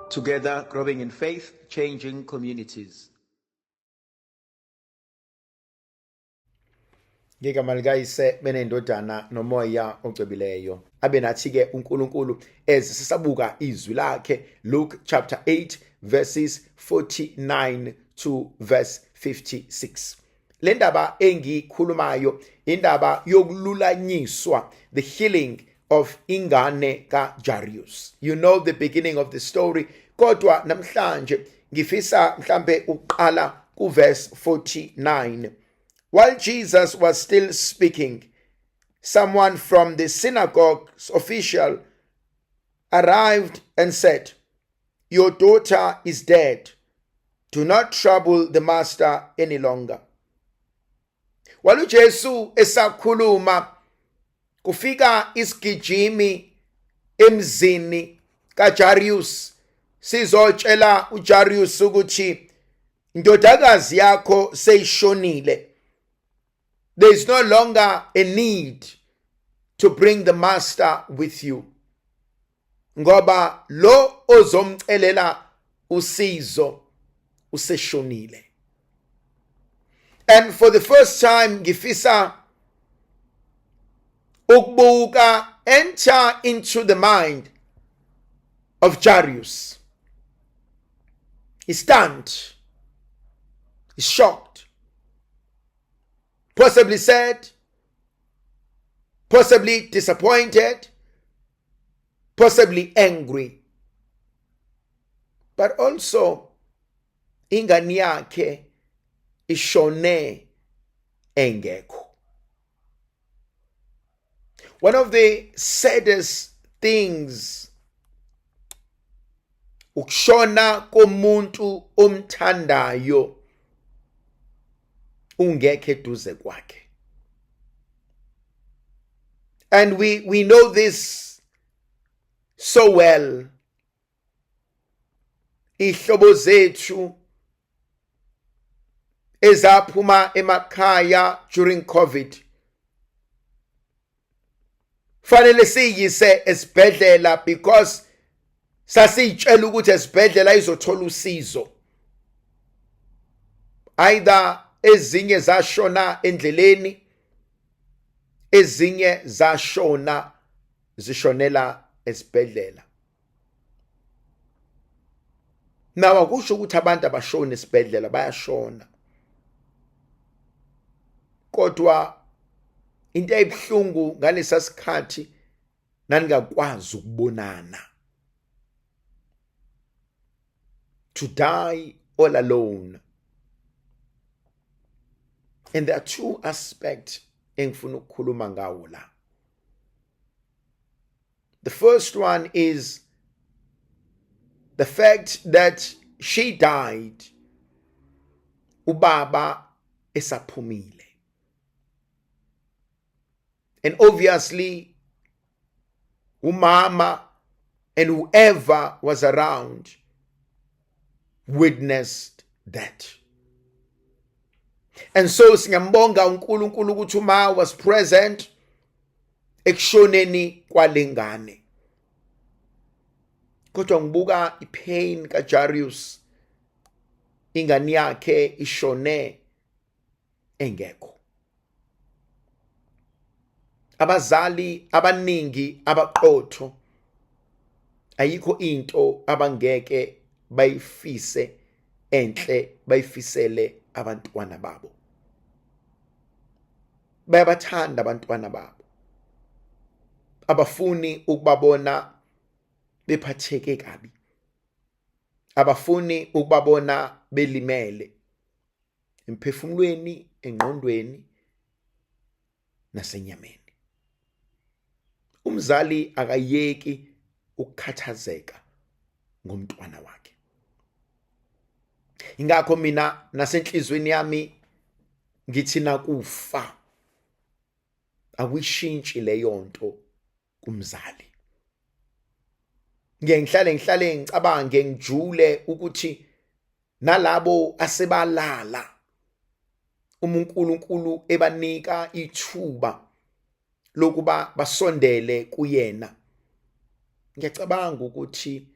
Together, growing in faith, changing communities. Ngegama likaYise benendodana nomoya ocwebileyo. Abe nathi ke uNkulunkulu as sisabuka izwi lakhe Luke chapter 8 verses 49 to verse 56. Le ndaba engiyikhulumayo indaba yokululanyiswa, the healing of ingane kaJarius. You know the beginning of the story, kodwa namhlanje ngifisa mhlambe ukuqala kuverse 49. While Jesus was still speaking, someone from the synagogue's official arrived and said, "Your daughter is dead. Do not trouble the master any longer." While uJesu esakhuluma, kufika isigijimi emzini kaJarius sizotshela uJarius ukuthi indodakazi yakho seyishonile. There is no longer a need to bring the master with you, ngoba lo ozomcelela usizo useshonile. And for the first time ngifisa ukubuka, enter into the mind of Jairus. He stunned, he's shocked, possibly sad, possibly disappointed, possibly angry, but also ingane yakhe ishone engekho. One of the saddest things ukushona komuntu omthandayo ungekho eduze kwakhe. And we know this so well. Ihlobo zethu ezaphuma emakhaya during COVID, fanele siyise esibhedlela because sasiyitshela ukuthi esibhedlela izothola usizo. Either ezinye zashona endleleni, ezinye zashona zishonela esibhedlela. Nawa kusho ukuthi abantu abashona esibhedlela bayashona, kodwa into eyibuhlungu ngalesa sikhathi naningakwazi ukubonana, to die all alone. And there are two aspects engifuna ukukhuluma ngawo la. The first one is the fact that she died ubaba esaphumile. And obviously umama and whoever was around witnessed that. And so singambonga uNkulunkulu ukuthi uma was present ekushoneni kwalengane. Kodwa ngibuka ipain kaJarius, ingane yakhe ishone engekho. Abazali abaningi abaqotho ayikho into abangeke bayifise enhle bayifisele abantwana babo. Bayabathanda abantwana babo, abafuni ukubabona bephatheke kabi, abafuni ukubabona belimele emphefumulweni, engqondweni nasenyameni. Umzali akayeki ukukhathazeka ngomntwana wakhe. Ingakho mina nasenhlizweni yami ngithi nakufa akuyishintshi leyo nto kumzali. Ngiye ngihlale ngicabange ngijule ukuthi nalabo asebalala uma uNkulunkulu ebanika ithuba lokuba basondele kuyena, ngiyacabanga ukuthi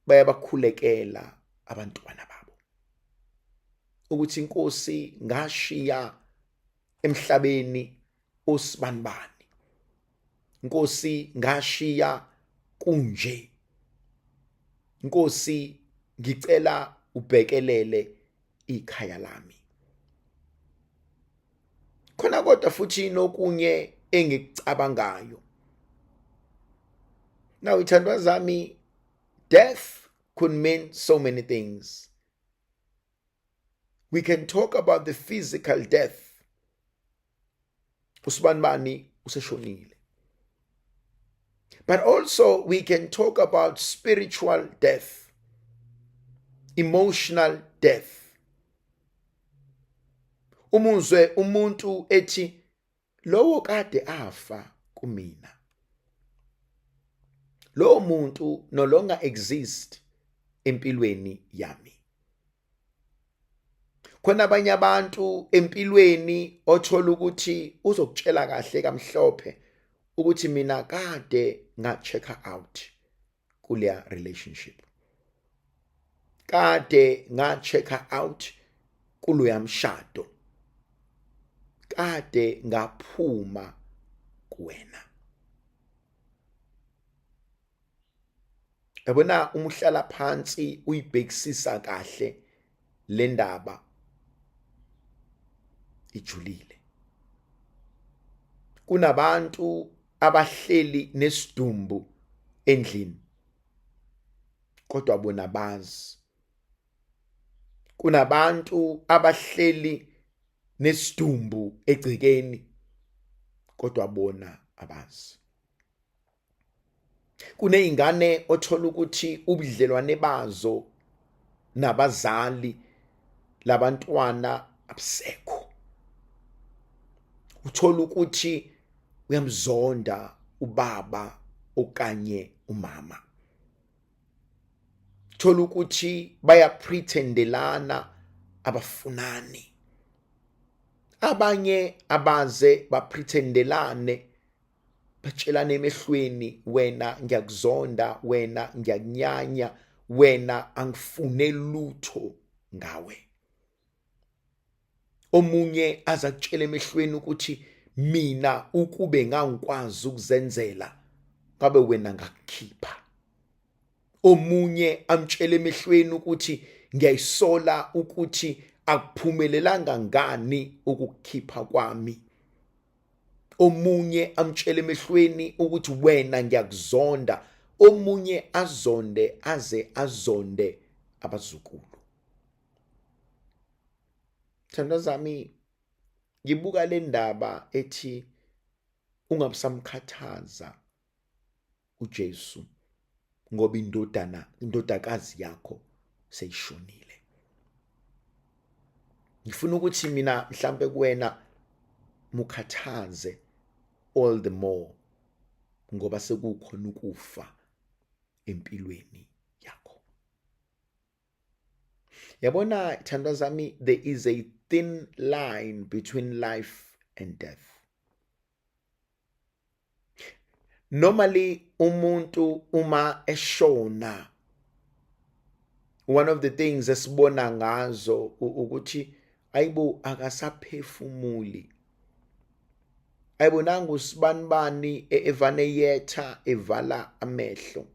Bayabakhulekela abantwana babo ukuthi inkosi ngashiya emhlabeni osibanibani, Nkosi ngashiya kunje, Nkosi ngicela ubhekelele ikhaya lami. Khona kodwa futhi nokunye engikucabangayo. Now, ithandwa zami, death could mean so many things. We can talk about the physical death. Usibanibani useshonile. But also we can talk about spiritual death, emotional death. Umuzwe umuntu ethi lowo kade afa kumina. Lowo muntu no longer exist empilweni yami. Khona abanye abantu empilweni othola ukuthi uzokutshela kahle kamhlophe ukuthi mina kade nga check out kuleya relationship, kade nga check out kuloya mshado, kade ngaphuma kuwena. Yabona, uma uhlala phansi uyibhekisisa kahle le ndaba, ijulile. Kunabantu abahleli nesidumbu endlini kodwa bona bazi. Kunabantu abahleli nesidumbu egcekeni kodwa bona abazi. Kuney'ngane othola ukuthi ubudlelwane bazo nabazali labantwana abusekho. Uthola ukuthi uyamzonda ubaba okanye umama. Thola ukuthi bayapretendelana, abafunani. Abanye abaze bapretendelane, batshelana emehlweni, wena ngiyakuzonda, wena ngiyakunyanya, wena angifune lutho ngawe. Omunye aza kutshela emehlweni ukuthi mina ukube ngangikwazi ukuzenzela ngabe wena ngakukhipha. Omunye amtshele emehlweni ukuthi ngiyayisola ukuthi akuphumelelanga ngani ukukukhipha kwami. Omunye amtshele emehlweni ukuthi wena ngiyakuzonda. Omunye azonde aze azonde abazukulu. Thandwa zami, ngibuka le ndaba ethi ungabusamkhathaza uJesu ngoba indodana, indodakazi yakho seyishonile. Ngifuna ukuthi mina mhlambe kuwena mukhathaze all the more ngoba sekukhona ukufa empilweni yakho. Yabona, thandwa zami, there is a thin line between life and death. Normally umuntu uma eshona, one of the things esibona ngazo ukuthi ayibo, akasaphefumuli, ayibonanga usibanibani evane yetha evala amehlo.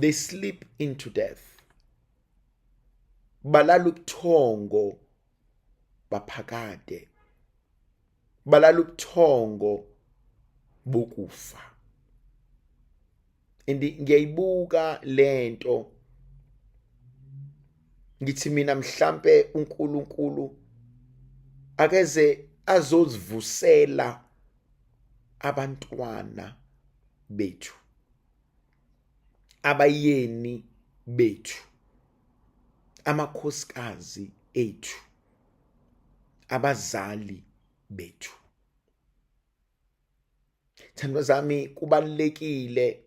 They slip into death, balala ubuthongo baphakade, balala ubuthongo bokufa. And ngiyayibuka lento, ngithi mina mhlambe uNkulunkulu akeze azozivusela abantwana bethu, abayeni bethu, amakhosikazi ethu, abazali bethu. Thandwa zami, kubalulekile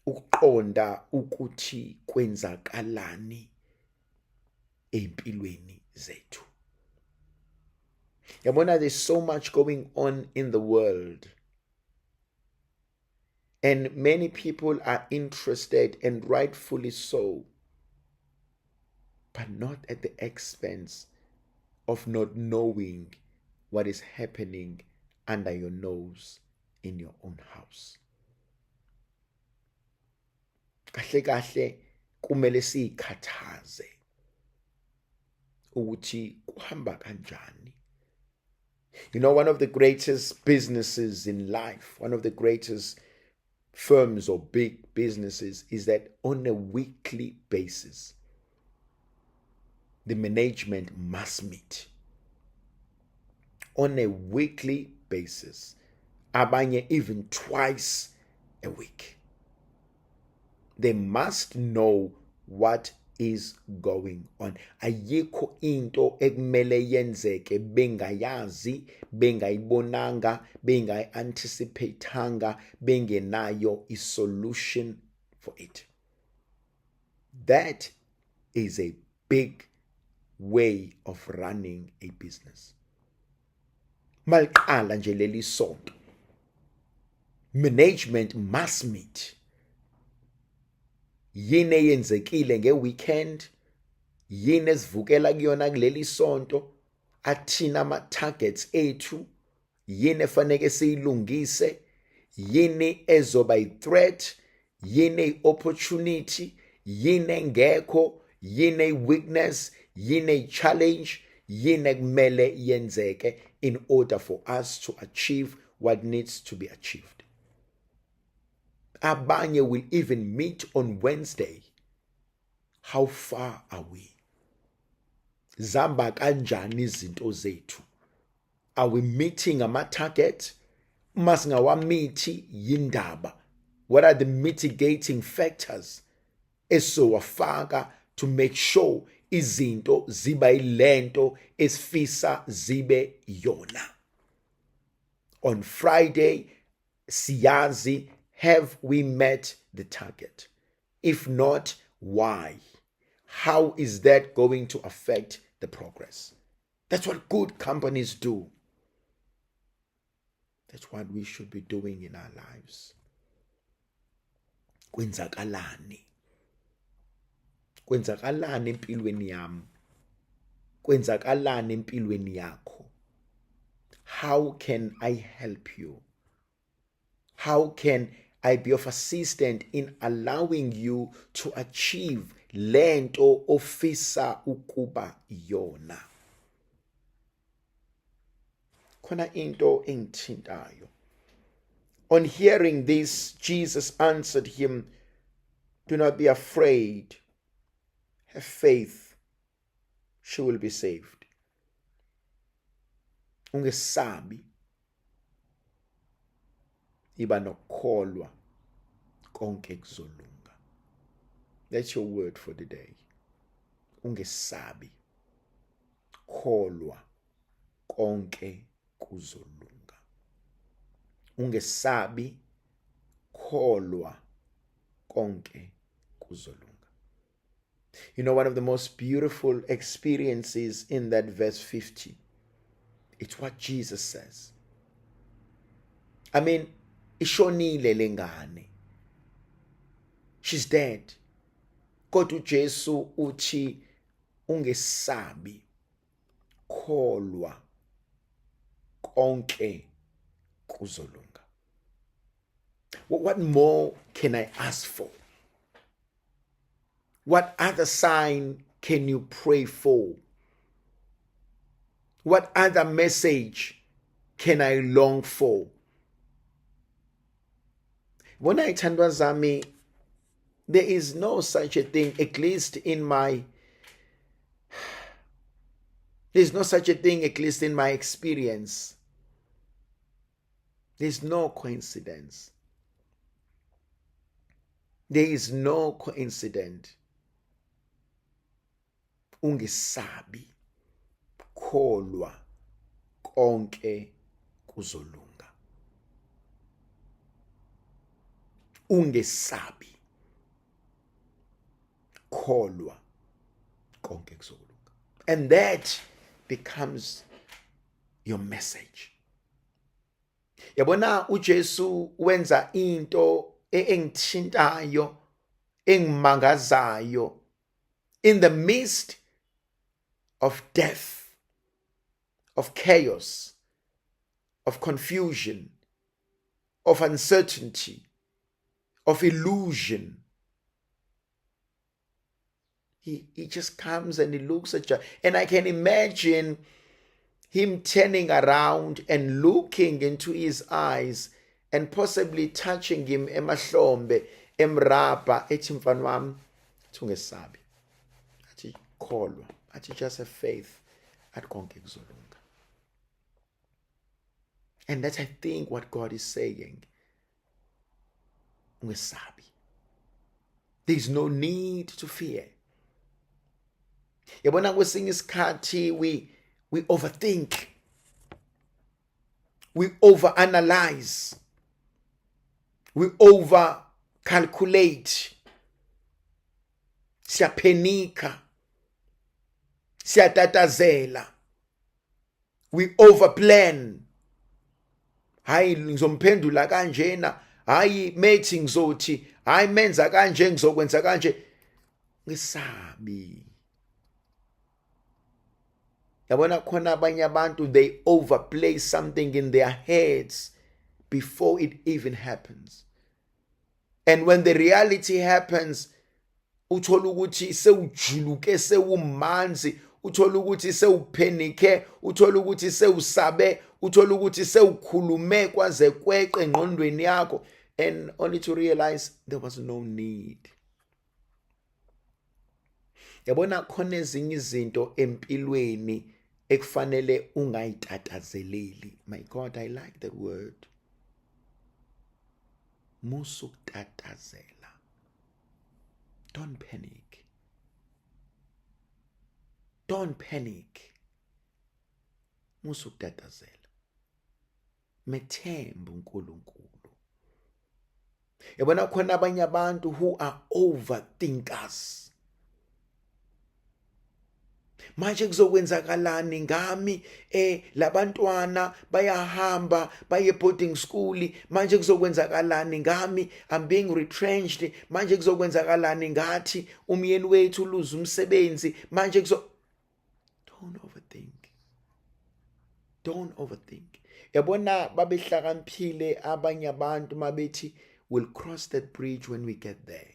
ukuqonda ukuthi kwenzakalani empilweni zethu. Yabona, there's so much going on in the world. And many people are interested, and rightfully so, but not at the expense of not knowing what is happening under your nose in your own house. Kahle kahle kumele siyikhathaze ukuthi kuhamba kanjani. One of the greatest businesses in life, one of the greatest firms or big businesses, is that on a weekly basis, the management must meet. On a weekly basis. Abanye even twice a week. They must know what is going on. Ayikho into ekumele yenzeke bengayazi, bengayibonanga, bengayi-anticipatanga, bengenayo i-solution for it. That is a big way of running a business. Maliqala nje leli sonto, management must meet. Yini eyenzekile ngeweekend? Yini esivukela kuyona kuleli sonto? Athina ama targets ethu? Yini efanele siyilungise? Yini ezoba i-threat? Yini i-opportunity? Yini engekho? Yini i-weakness? Yini i-challenge? Yini ekumele yenzeke in order for us to achieve what needs to be achieved? Abanye will even meet on Wednesday. How far are we? Zihamba kanjani izinto zethu? Are we meeting ama target? Uma singawameeti, yindaba? What are the mitigating factors esizowafaka to make sure izinto ziba yilento esifisa zibe yona? On Friday siyazi, have we met the target? If not, why? How is that going to affect the progress? That's what good companies do. That's what we should be doing in our lives. Kwenzakalani? Kwenzakalani empilweni yami? Kwenzakalani empilweni yakho? How can I help you? How can I be of assistance in allowing you to achieve lento ofisa ukuba yona? Khona into engithintayo. On hearing this, Jesus answered him, "Do not be afraid. Have faith. She will be saved." Ungesabi, iba nokukholwa, konke kuzolunga. That's your word for the day. Ungesabi, kholwa, konke kuzolunga. Ungesabi, kholwa, konke kuzolunga. One of the most beautiful experiences in that verse 50, it's what Jesus says. I mean, ishonile lengane. She's dead. Kodwa uJesu uthi, "Ungesabi, kholwa, konke kuzolunga." What more can I ask for? What other sign can you pray for? What other message can I long for? When I zami, there is no such a thing, at least in my there's no such a thing, at least in my experience. There's no coincidence. There is no coincidence. Ungesabi, kholwa, konke kuzolunga. Ungesabi, kholwa, konke kuzolunga. And that becomes your message. Yabona, uJesu wenza into Engithintayo, engimangazayo, in the midst of death, of chaos, of confusion, of uncertainty, of illusion, he just comes and he looks at you. And I can imagine him turning around and looking into his eyes and possibly touching him emahlombe, emrabha, ethi, "Mfana wami," athi, "ungesabi," athi, "kholwa," athi, "just have faith," athi, "konke kuzolunga." And that's, I think, what God is saying: ungesabi. There is no need to fear. Yabona, kwesinye isikhathi we overthink, we overanalyze, we over calculate, siyapanika, siyatatazela, we overplan. Hayi, ngizomphendula kanjena, hayi methi ngizothi, hayi menza kanje, ngizokwenza kanje. Ngesabi. Yabona, khona abanye abantu, they overplay something in their heads before it even happens, and when the reality happens, uthola ukuthi sewujuluke, sewumanzi, uthola ukuthi sewupanike, uthola ukuthi sewusabe, uthola ukuthi sewukhulume kwaze kweqe engqondweni yakho, and only to realize there was no need. Yabona, khona ezinye izinto empilweni ekufanele ungayitatazeleli. My God, I like that word. Musukutatazela. Don't panic, don't panic. Musukutatazela, methemba uNkulunkulu. Yabona, khona abanye abantu who are overthinkers. Manje kuzokwenzakalani ngami? Labantwana bayahamba baye boarding school, manje kuzokwenzakalani ngami? I'm being retrenched, manje kuzokwenzakalani ngathi? Umyeni wethu uluza umsebenzi, manje kuzo. Don't overthink, don't overthink. Yabona, babehlakaniphile abanye abantu mabethi, "We'll cross that bridge when we get there."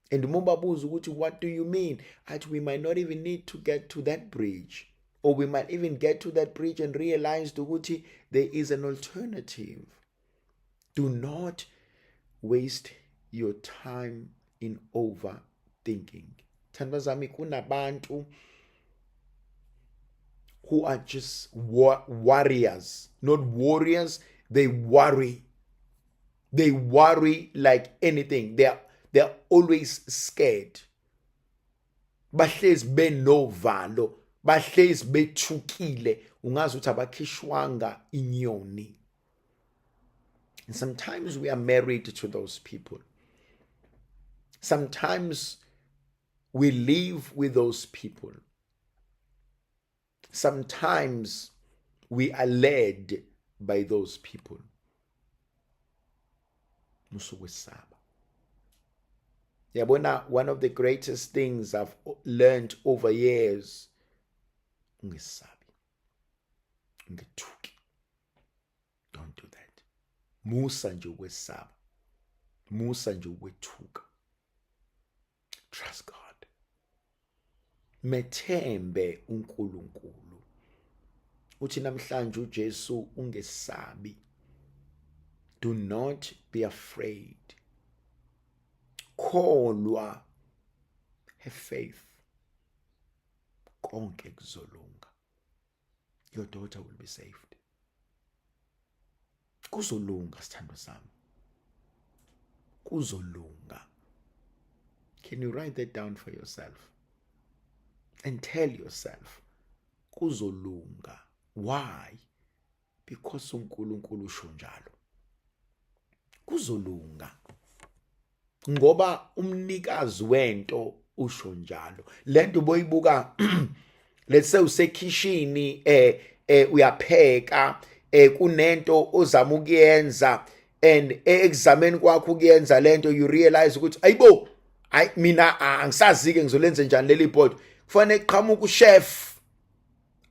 And uma ubabuza ukuthi, "What do you mean?" athi, "We might not even need to get to that bridge, or we might even get to that bridge and realize ukuthi there is an alternative." Do not waste your time in overthinking. Thandwa zami, kunabantu who are just warriors, not warriors, they worry. They worry like anything. They're always scared. Bahlezi benovalo, bahlezi bethukile, ungazi ukuthi abakhishwanga inyoni. And sometimes we are married to those people. Sometimes we live with those people. Sometimes we are led by those people. Musukwesaba. Yabona, one of the greatest things I've learned over years, ungesabi, ungethuki. Don't do that. Musa nje ukwesaba, musa nje ukwethuka. Trust God, methembe uNkulunkulu. Uthi namhlanje uJesu, ungesabi. Do not be afraid. Kholwa, have faith, konke kuzolunga. Your daughter will be saved. Kuzolunga, sithando sami, kuzolunga. Can you write that down for yourself and tell yourself, "Kuzolunga"? Why? Because uNkulunkulu usho njalo. Kuzolunga ngoba umnikazi wento usho njalo. Lento boyibuka, let's say usekhishini, uyapheka, kunento ozama ukuyenza. And ekuzameni kwakho ukuyenza lento, you realize ukuthi, ayibo, hayi, mina angisazi ke ngizolenze njani leli bhodwe. Kufanele kuqhamuka uchef,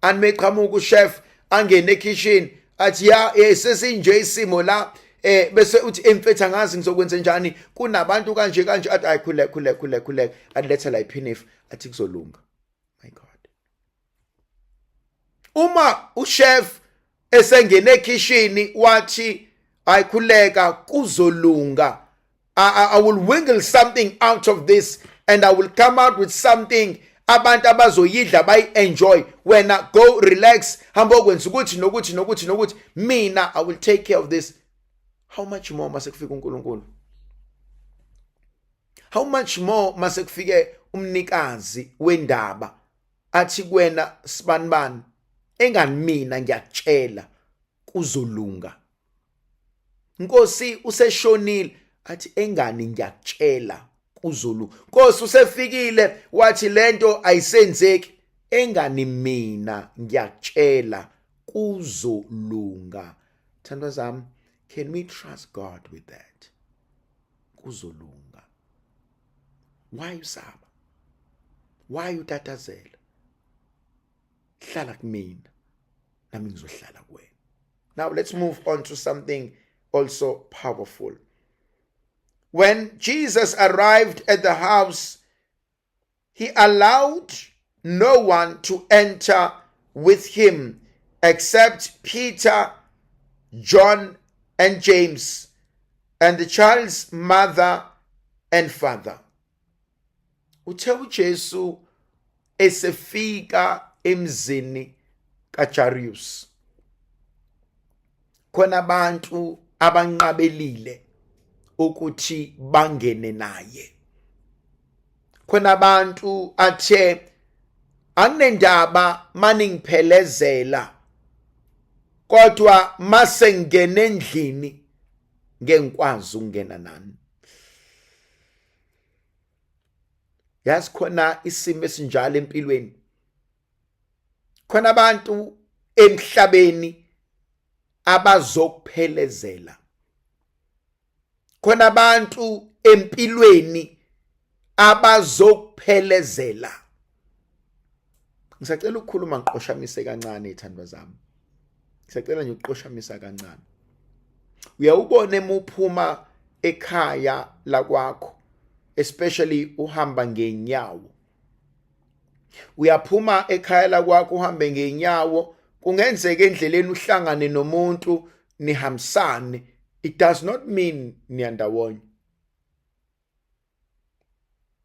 animeqhamuka uchef, angene ekitchen, athi, "Ya, sesinje isimo la." Bese uthi, "Emfethu, angazi ngizokwenza njani, kunabantu kanje kanje." Athi, "Ayi, khule khule khule khule." Alethe la iphinifa, athi, "Kuzolunga." My God, uma uchef esengene ekitchen wathi, "Ayikhuleka, kuzolunga, I will wiggle something out of this and I will come out with something abantu abazoyidla bayi-enjoy. Wena go relax, hamba okwenza ukuthi nokuthi nokuthi nokuthi, mina I will take care of this." How much more mase kufika uNkulunkulu? How much more mase kufike umnikazi wendaba, athi kuwena, "Sibanibani, engani mina ngiyakutshela, kuzolunga. Nkosi, useshonile." Athi, "Engani ngiyakutshela, kuzolunga. Nkosi, usefikile wathi lento ayisenzeki." "Engani mina ngiyakutshela, kuzolunga." Thandwa zami, can we trust God with that? Kuzolunga. Why usaba? Why utatazela? Hlala kumina, nami ngizohlala kuwena. Now let's move on to something also powerful. When Jesus arrived at the house, he allowed no one to enter with him except Peter, John, and James, and the child's mother and father. Uthe uJesu esefika emzini kaJairus, khona abantu abanqabelile ukuthi bangene naye. Khona abantu athe, "Anginendaba maningiphelezela, kodwa mase ngene endlini ngeke ngikwazi ukungena nani." Yazi, khona isimo esinjalo empilweni. Khona abantu emhlabeni abazokuphelezela, khona abantu empilweni abazokuphelezela. Ngisacela ukukhuluma ngiqoshamise kancane, ithandwa zami. Ngisacela nje ukuqoshamisa kancane. Uyawubona emuphuma ekhaya lakwakho, especially uhamba ngenyawo, uyaphuma ekhaya lakwakho uhambe ngenyawo, kungenzeka endleleni uhlangane nomuntu, nihambisane. It does not mean niyandawonye,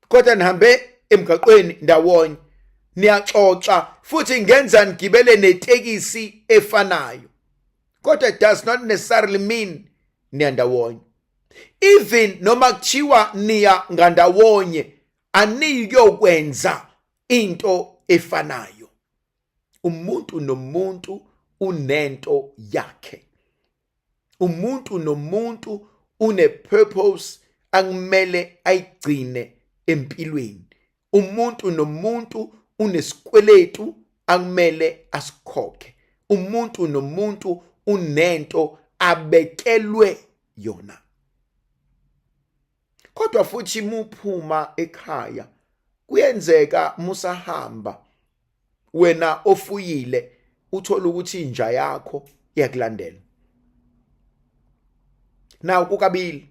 kodwa nihambe emgaqweni ndawonye, niyaxoxa, futhi ngenza nigibele netekisi efanayo, kodwa it does not necessarily mean niyandawonye. Even noma kuthiwa niya ngandawonye, aniyokwenza into efanayo. Umuntu nomuntu unento yakhe, umuntu nomuntu une purpose akumele ayigcine empilweni, umuntu nomuntu unesikweletu akumele asikhokhe, umuntu nomuntu unento abekelwe yona. Kodwa futhi muphuma ekhaya, kuyenzeka musahamba wena ofuyile, uthola ukuthi inja yakho iyakulandela. Naw, kukabili: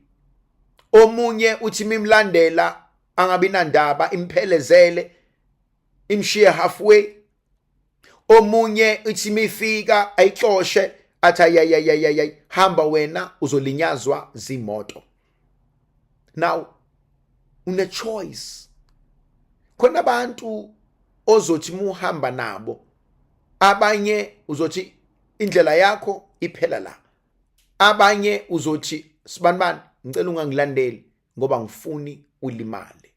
omunye uthi mimlandela angabi nandaba, imphelezele, imshiye halfway. Omunye ithi mifika ayixoshe, athi, "Ayayayayay, hamba wena, uzolinyazwa zimoto." Now une choice. Khona abantu ozothi muhamba nabo, abanye uzothi indlela yakho iphela la, abanye uzothi, "Sibanibani, ngicela ungangilandeli ngoba ngifuni ulimale.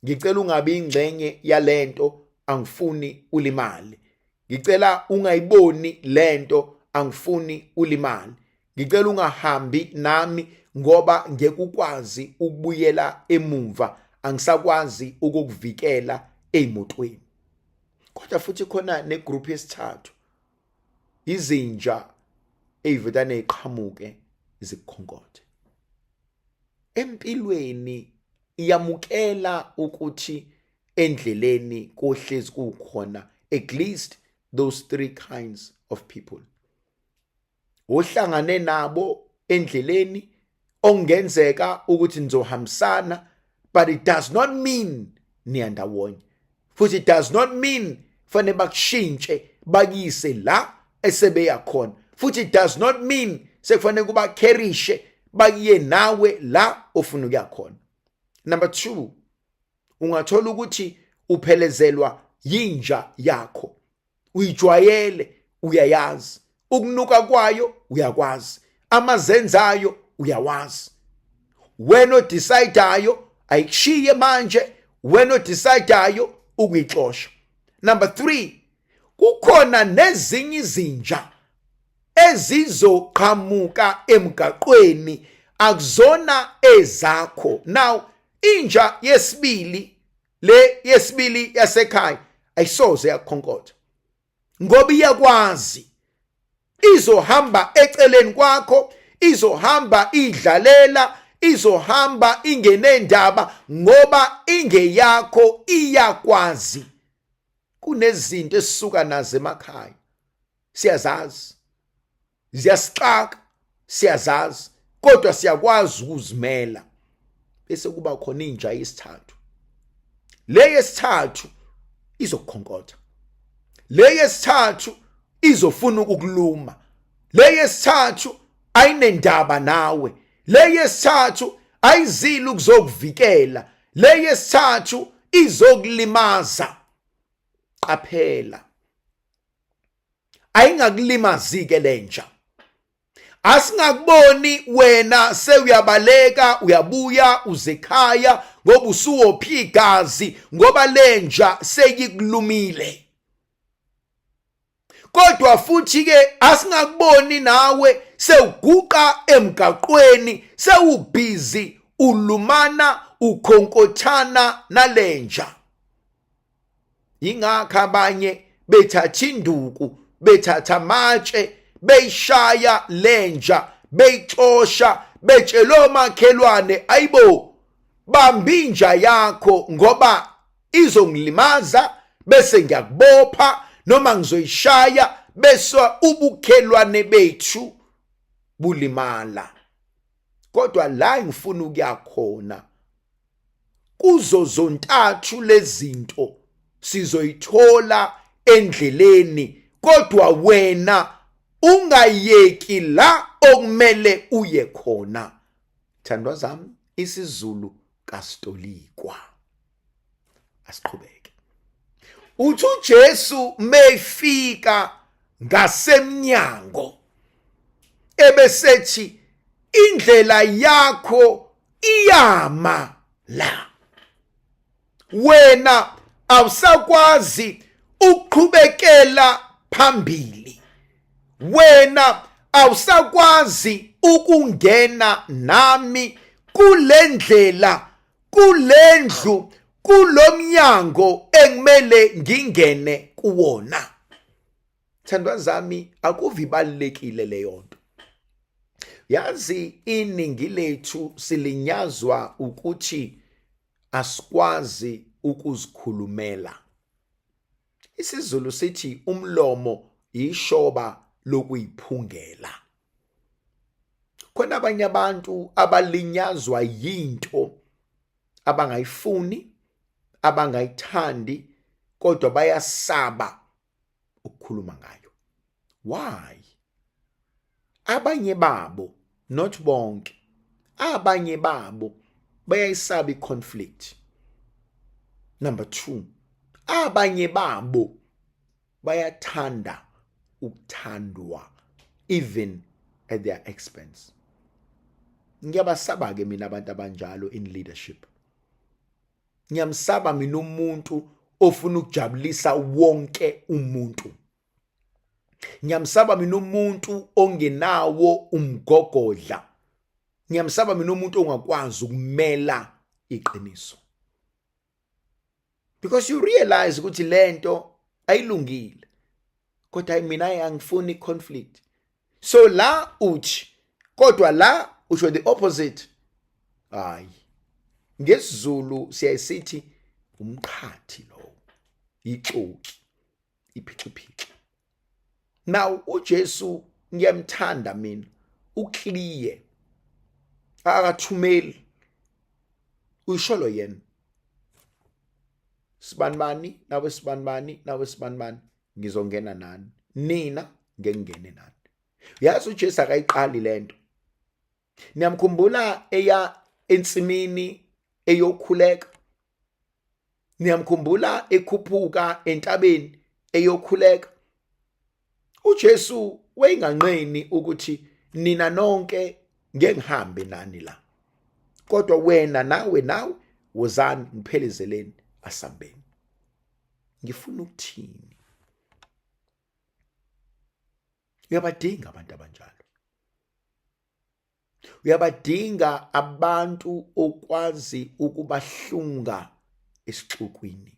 Ngicela ungabi ingxenye yalento, angifuni ulimale. Ngicela ungayiboni lento, angifuni ulimale. Ngicela ungahambi nami ngoba ngeke ukwazi ukubuyela emumva, angisakwazi ukukuvikela ey'motweni." Kodwa futhi khona negroup yesithathu, izinja ey'vedane y'qhamuke. Zikukhonkothe empilweni. Iyamukela ukuthi endleleni kohlezi kukhona at least those three kinds of people ohlangane nabo endleleni, okungenzeka ukuthi nizohambisana, but it does not mean niyandawonye, futhi it does not mean fanele bakushintshe bakuyise la esebeya khona, futhi it does not mean sekufanele kuba carry-ishe bakuye nawe la ofuna ukuya khona. Number 2, ungathola ukuthi uphelezelwa yinja yakho, uyijwayele, uyayazi ukunuka kwayo, uyakwazi amazenzayo, uyawazi. Wena odecidayo ayikushiye manje, wena odecidayo ukuyixosha. Number 3, kukhona nezinye izinja ezizoqhamuka emgaqweni, akuzona ezakho. Now, inja yesibili, le yesibili yasekhaya, ayisoze yakukhonkotha ngoba iyakwazi. Izohamba eceleni kwakho, izohamba idlalela, izohamba ingenendaba ngoba ingeyakho, iyakwazi. Kunezinto esisuka nazo emakhaya, siyazazi, ziyasixaka, siyazazi, kodwa siyakwazi ukuzimela. Bese kuba khona inja yesithathu. Le yesithathu izokukhonkotha, le yesithathu izofuna ukukuluma, le yesithathu ayinendaba nawe, le yesithathu ayizile ukuzokuvikela, le yesithathu izokulimaza. Qaphela, ayingakulimazi ke lenja. Asingakuboni wena sewuyabaleka, uyabuya uzekhaya ngoba usuwophi igazi, ngoba lenja seyikulumile. Kodwa futhi ke asingakuboni nawe sewuguqa emgaqweni, sewubhizi ulumana, ukhonkothana nalenja. Ingakho abanye bethatha induku, bethatha amatshe, beyishaya lenja, beyixosha, betshela omakhelwane, "Ayibo, bamba inja yakho ngoba izongilimaza, bese ngiyakubopha noma ngizoyishaya, bese ubukhelwane bethu bulimala." Kodwa la ngifuna ukuya khona, kuzo zontathu lezinto sizoyithola endleleni, kodwa wena ungayeki la okumele uye khona. Thandwa zami, isiZulu kastolikwa. Asiqhubeke. Uthi uJesu mefika ngasemnyango, ebesethi, "Indlela yakho iyama la, wena awusakwazi ukuqhubekela phambili, wena awusakwazi ukungena nami kulendlela, kulendlu, kulomnyango engimele ngingene kuwona." Thandwa zami, akuve ibalulekile leyo nto. Yazi, iningi lethu silinyazwa ukuthi asikwazi ukuzikhulumela. IsiZulu sithi umlomo ishoba lokuyiphungela. Khona abanye abantu abalinyazwa yinto abangayifuni, abangayithandi, kodwa bayasaba ukukhuluma ngayo. Why? Abanye babo, not bonke, abanye babo bayayisaba i-conflict. Number 2, abanye babo bayathanda ukuthandwa even at their expense. Ngiyabasaba ke mina abantu abanjalo in leadership. Ngiyamsaba mina umuntu ofuna ukujabulisa wonke umuntu. Ngiyamsaba mina umuntu ongenawo umgogodla. Ngiyamsaba mina umuntu ongakwazi ukumela iqiniso, because you realize ukuthi lento ayilungile, kodwa mina angifuni conflict. So la uthi Kodwa la usho the opposite. Hayi, ngesiZulu siyayisithi umqhathi lowo, ixoki, iphixiphixi. Now uJesu ngiyamthanda mina, uclear, akathumeli, uyisholo yena, sibanibani nawe, sibanibani nawe, sibanibani, ngizongena nani, nina ngengene nani. Uyazi uJesu akayiqali lento. Niyamkhumbula eya ensimini eyokhuleka? Niyamkhumbula ekhuphuka entabeni eyokhuleka? uJesu wayinganqeni ukuthi nina nonke ngeke ngihambe nani la, kodwa wena nawe nawe wozani ngiphelezeleni, asambeni. Ngifuna ukuthini? Uyabadinga abantu abanjalo, uyabadinga abantu okwazi ukubahlunga esixukwini.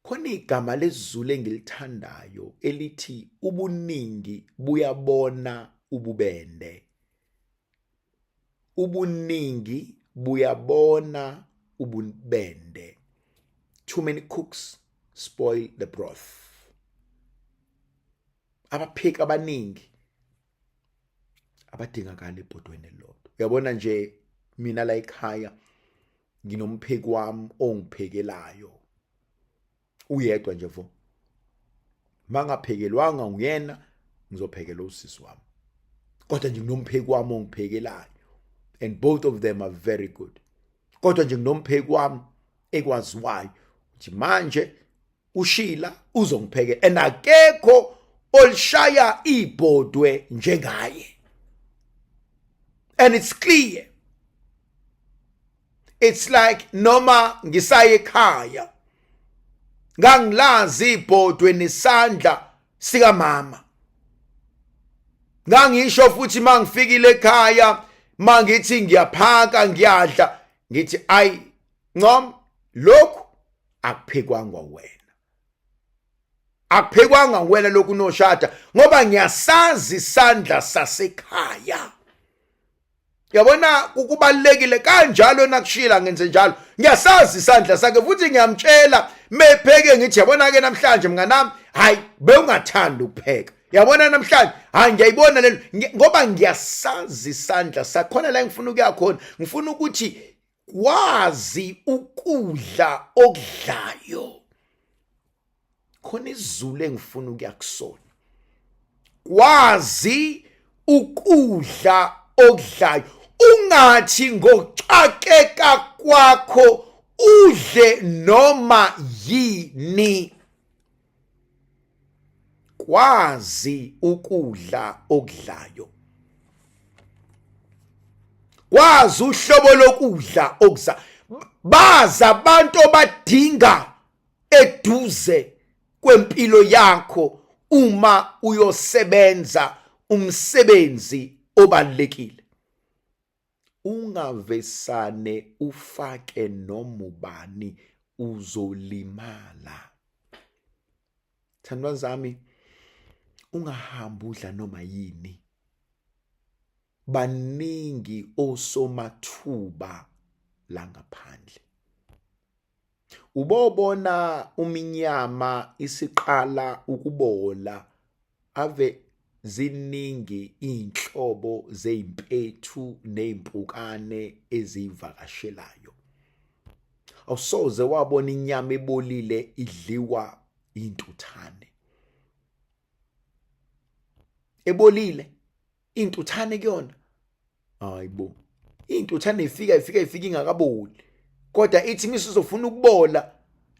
Khona igama lesiZulu engilithandayo elithi ubuningi buyabona ububende. Ubuningi buyabona ububende. Too many cooks spoil the broth. Abapheki abaningi abadingakala ebhodweni elilodwa. Uyabona nje mina la ekhaya nginompheki wami ongiphekelayo, uyedwa nje vo. Mangaphekelwanga nguyena, ngizophekela usisi wami, kodwa nje nginompheki wami ongiphekelayo, and both of them are very good. Kodwa nje nginompheki wami ekwaziwayo ukuthi manje uShila uzongiphekela, and akekho olishaya ibhodwe njengaye, and it's clear. It's like noma ngisaye ekhaya ngangilazi ibhodwe nesandla sikamama. Ngangisho futhi mangifikile ekhaya, mangithi ngiyaphaka ngiyadla, ngithi ayi ncom, lokhu akuphekwangwa wena, akuphekwanga wena lokhu noshada, ngoba ngiyasazi isandla sasekhaya. Yabona, kubalekile kanjalo nakushila ngenze njalo, ngiyasazi isandla sakhe futhi ngiyamtshela mepheke, ngithi yabona ke namhlanje mnganami, hayi bewungathanda ukupheka, yabona namhlanje hayi ngiyayibona lelo, ngoba ngiyasazi isandla sakhona. La ngifuna ukuya khona, ngifuna ukuthi wazi ukudla okudlayo. Khona izulu engifuna ukuya kusona, wazi ukudla okudlayo, ungathi ngokuxakeka kwakho udle noma yini. Kwazi ukudla okudlayo, kwazi uhlobo lokudla okuza. Baza abantu obadinga eduze kwempilo yakho uma uyosebenza umsebenzi obalekile. Ungavesane ufake noma ubani, uzolimala. Thandwa zami, ungahambi udla noma yini. Baningi osomathuba la ngaphandle. Ubobona uminyama isiqala ukubola, ave ziningi iy'nhlobo zey'mpethu ney'mpukane eziyivakashelayo. Awusoze wabona inyama ebolile idliwa iy'ntuthane. Ebolile iy'ntuthane kuyona, hayibo, iy'ntuthane ifika ifika ifika ingakaboli, kodwa ithi misizofuna ukubola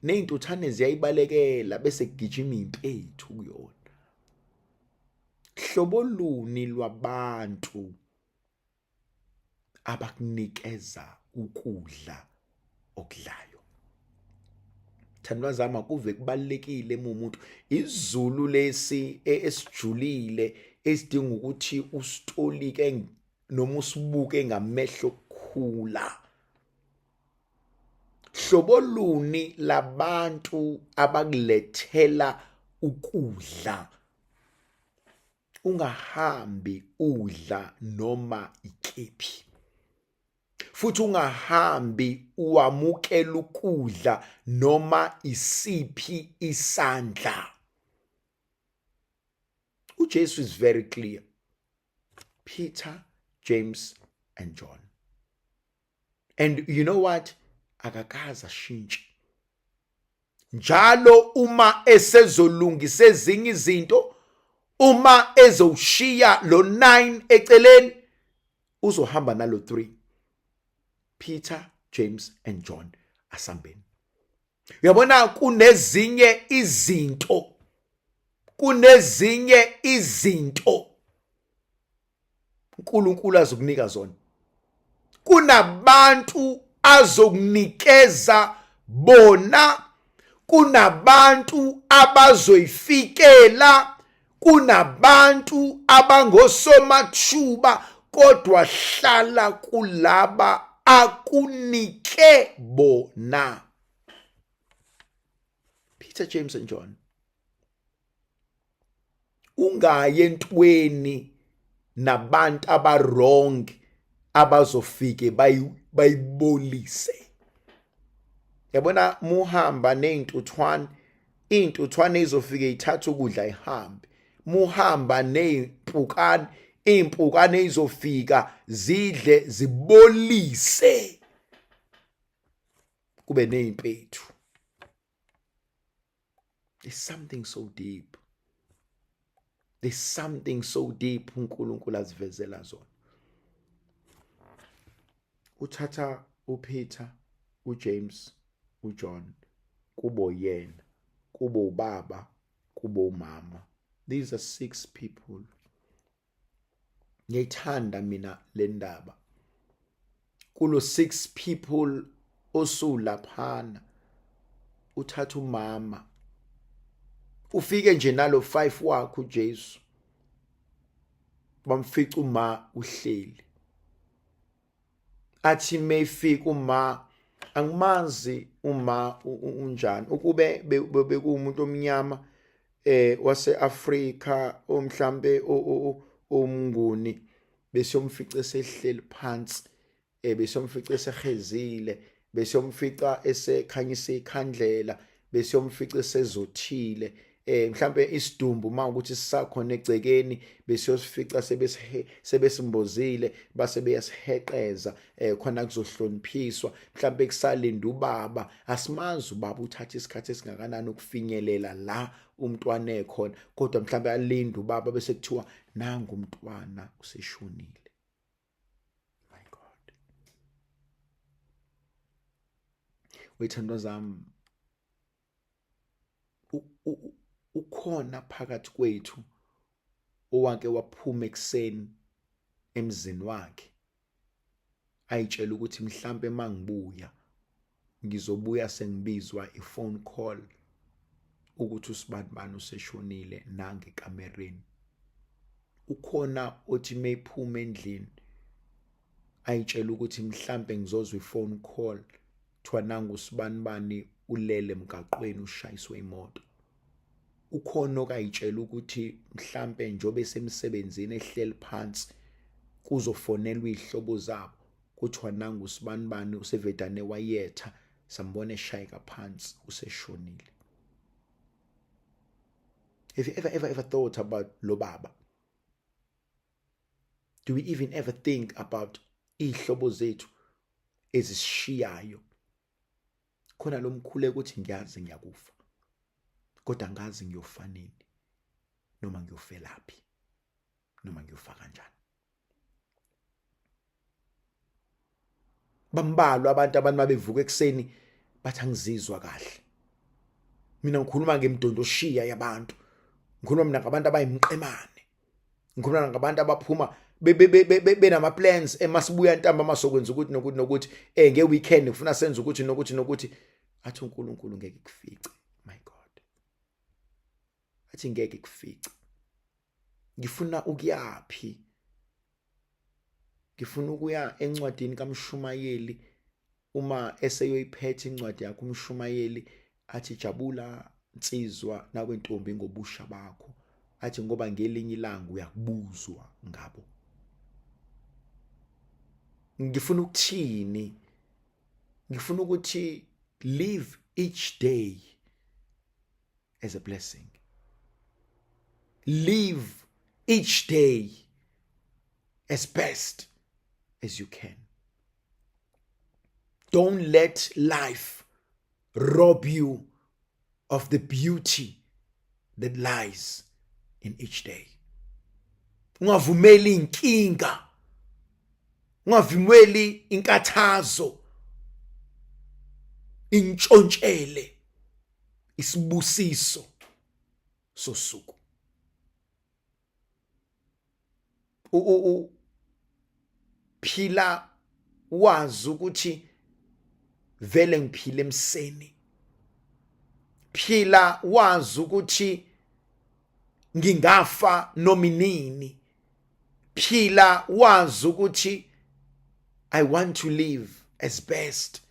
ney'ntuthane ziyayibalekela bese kugijima iy'mpethu kuyona. Hlobo luni lwabantu abakunikeza ukudla okudlayo? Thandwa zami, akuve kubalekile umuntu izulu lesi esijulile esidinga ukuthi usitolike noma usibuke ngamehlo okukhula. Hlobo luni labantu abakulethela ukudla? Ungahambi udla noma ikephi. Futhi ungahambi uwamukela ukudla noma isiphi isandla. UJesu is very clear. Peter, James and John. And you know what? Akakaze ashintshe. Njalo uma esezolungisa ezinye izinto, uma ezowushiya lo 9 eceleni, uzohamba nalo 3. Peter, James and John asambeni. Uyabona kunezinye izinto, kunezinye izinto uNkulunkulu azokunika zona. Kunabantu azokunikeza bona, kunabantu abazoyifikela, kunabantu abangosomathuba, kodwa hlala kulaba akunike bona. Peter, James and John. Ungayi entweni nabantu aba-wrong abazofike bayibolise. Yabona muhamba nezintuthwane, iy'ntuthwane izofike ithathe ukudla ihambe. Muhamba ney'mpukane, iy'mpukane izofika zidle zibolise, kube ney'mpethu. There's something so deep. There's something so deep uNkulunkulu azivezela zona. Uthatha uPeter, uJames, uJohn kubo yena, kubo ubaba, kubo umama. These are 6 people. Ngiyayithanda mina le ndaba. Kulo 6 people osulaphana uthatha umama, ufike nje nalo 5 wakhe uJesu, bamfica uma uhleli. Athi mayifika uma, angimazi uma unjani, ukube bekuwumuntu omnyama waseAfrika omhlambe omnguni, besiyomfica esehleli phansi, besiyomfica esehezile, besiyomfica esekhanyisa ikhandlela, besiyomfica esezothile, mhlambe isidumbu uma ukuthi sisakhona egcekeni besiyosifica sebesimbozile, base beyasiheqeza, khona kuzohloniphiswa, mhlambe kusalinda ubaba. Asimazi ubaba uthatha isikhathi esingakanani ukufinyelela la umntwana ekhona, kodwa mhlambe alinda ubaba bese kuthiwa nangu umntwana useshonile. My God. Wethandwa zami, ukhona phakathi kwethu owake waphuma ekuseni emzini wakhe ayitshela ukuthi mhlambe mangibuya ngizobuya sengibizwa i-phone call ukuthi usibanibani useshonile nange kamereni. Ukhona othi meyiphuma endlini ayitshela ukuthi mhlambe ngizozwa i-phone call kuthiwa nangu usibanibani ulele emgaqweni ushayiswe imoto. Ukhona okayitshela ukuthi mhlambe njobe esemsebenzini ehleli phansi kuzofonelwa izihlobo zabo kuthiwa nangu usibanibani usevedane wayetha, sambona eshayeka phansi useshonile. Have you ever, ever, ever thought about lo baba? Do we even ever think about izihlobo zethu ezisishiyayo? Khona lo mkhuleko uthi ngiyazi ngiyakufa, kodwa angazi ngiyofa nini, noma ngiyofelaphi, noma ngiyofa kanjani. Bambalwa abantu abantu mabevuka ekuseni bathi angizizwa kahle. Mina ngikhuluma ngemidondoshiya yabantu, ngikhuluma mina ngabantu abayimqemane, ngikhuluma ngabantu abaphuma benama plans emasibuya ntambama sokwenza ukuthi nokuthi nokuthi, nge weekend ngifuna senze ukuthi nokuthi nokuthi. Athi uNkulunkulu ngeke kufice. My God, athi ngeke kufice. Ngifuna ukuyapi? Ngifuna ukuya encwadini kaMshumayeli, uma eseyoyiphetha incwadi yakhe uMshumayeli athi jabula nsizwa nawe ntombi ngobusha bakho. Athi ngoba ngelinye ilanga uyakubuzwa ngabo. Ngifuna ukuthini? Ngifuna ukuthi live each day as a blessing. Live each day as best as you can. Don't let life rob you of the beauty that lies in each day. Ungavumeli inkinga, ungavumeli inkathazo intshontshele isibusiso sosuku. Phila wazi ukuthi vele ngiphila emseni. Phila wazi ukuthi ngingafa noma inini. Phila wazi ukuthi I want to live as best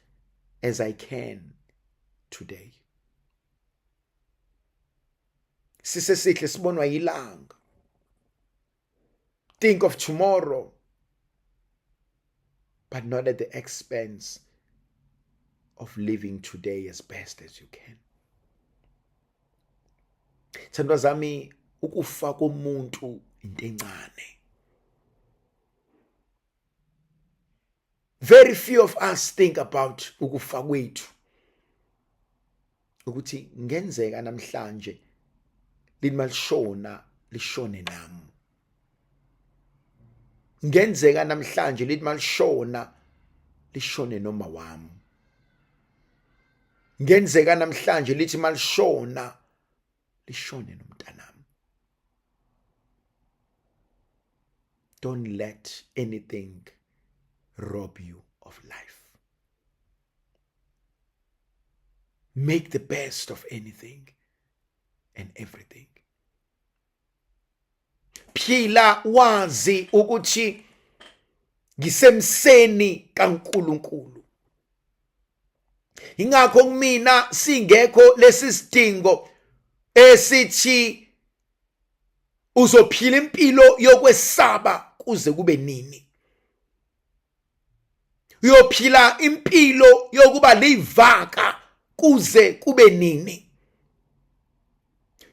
as I can today. Sisesihle sibonwa yilanga. Think of tomorrow, but not at the expense of living today as best as you can. Thandwa zami, ukufa komuntu into encane. Very few of us think about ukufa kwethu, ukuthi ngenzeka namhlanje lithi malishona lishone nami, ngenzeka namhlanje lithi malishona lishone noma wami, ngenzeka namhlanje lithi malishona lishone nomntanami. Don't let anything rob you of life. Make the best of anything and everything. Phila wazi ukuthi ngisemseni kaNkuluNkulu. Ingakho kumina singekho lesi sidingo esithi uzophila impilo yokwesaba kuze kube nini. Uyophila impilo yokuba livaka kuze kube nini.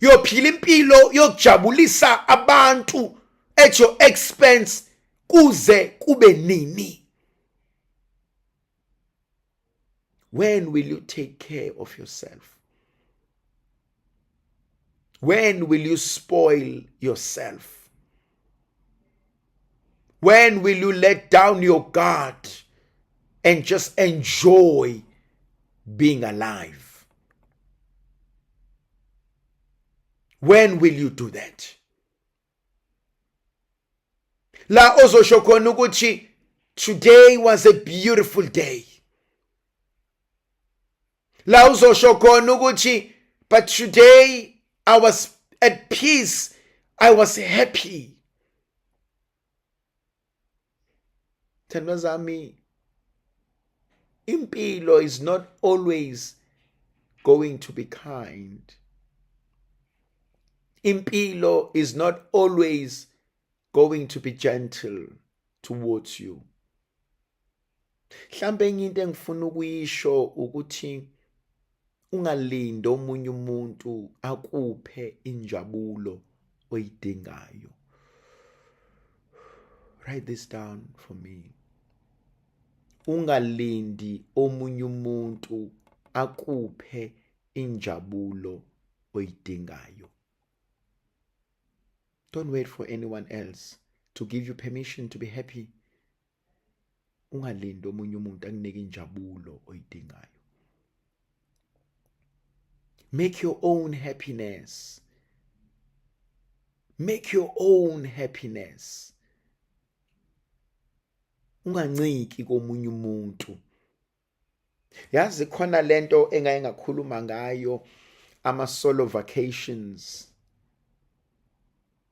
Uyophila impilo yokujabulisa abantu at your expense kuze kube nini. When will you take care of yourself? When will you spoil yourself? When will you let down your guard and just enjoy being alive? When will you do that? La ozosho khona ukuthi today was a beautiful day. La uzosho khona ukuthi but today I was at peace, I was happy. Thandwa zami, impilo is not always going to be kind. Impilo is not always going to be gentle towards you. Mhlambe enye into engifuna ukuyisho ukuthi ungalindi omunye umuntu akuphe injabulo oyidingayo. Write this down for me. Ungalindi omunye umuntu akuphe injabulo oyidingayo. Don't wait for anyone else to give you permission to be happy. Ungalindi omunye umuntu akunike injabulo oyidingayo. Make your own happiness. Make your own happiness. Unganciki komunye umuntu. Yazi khona lento engaye ngakhuluma ngayo, ama solo vacations.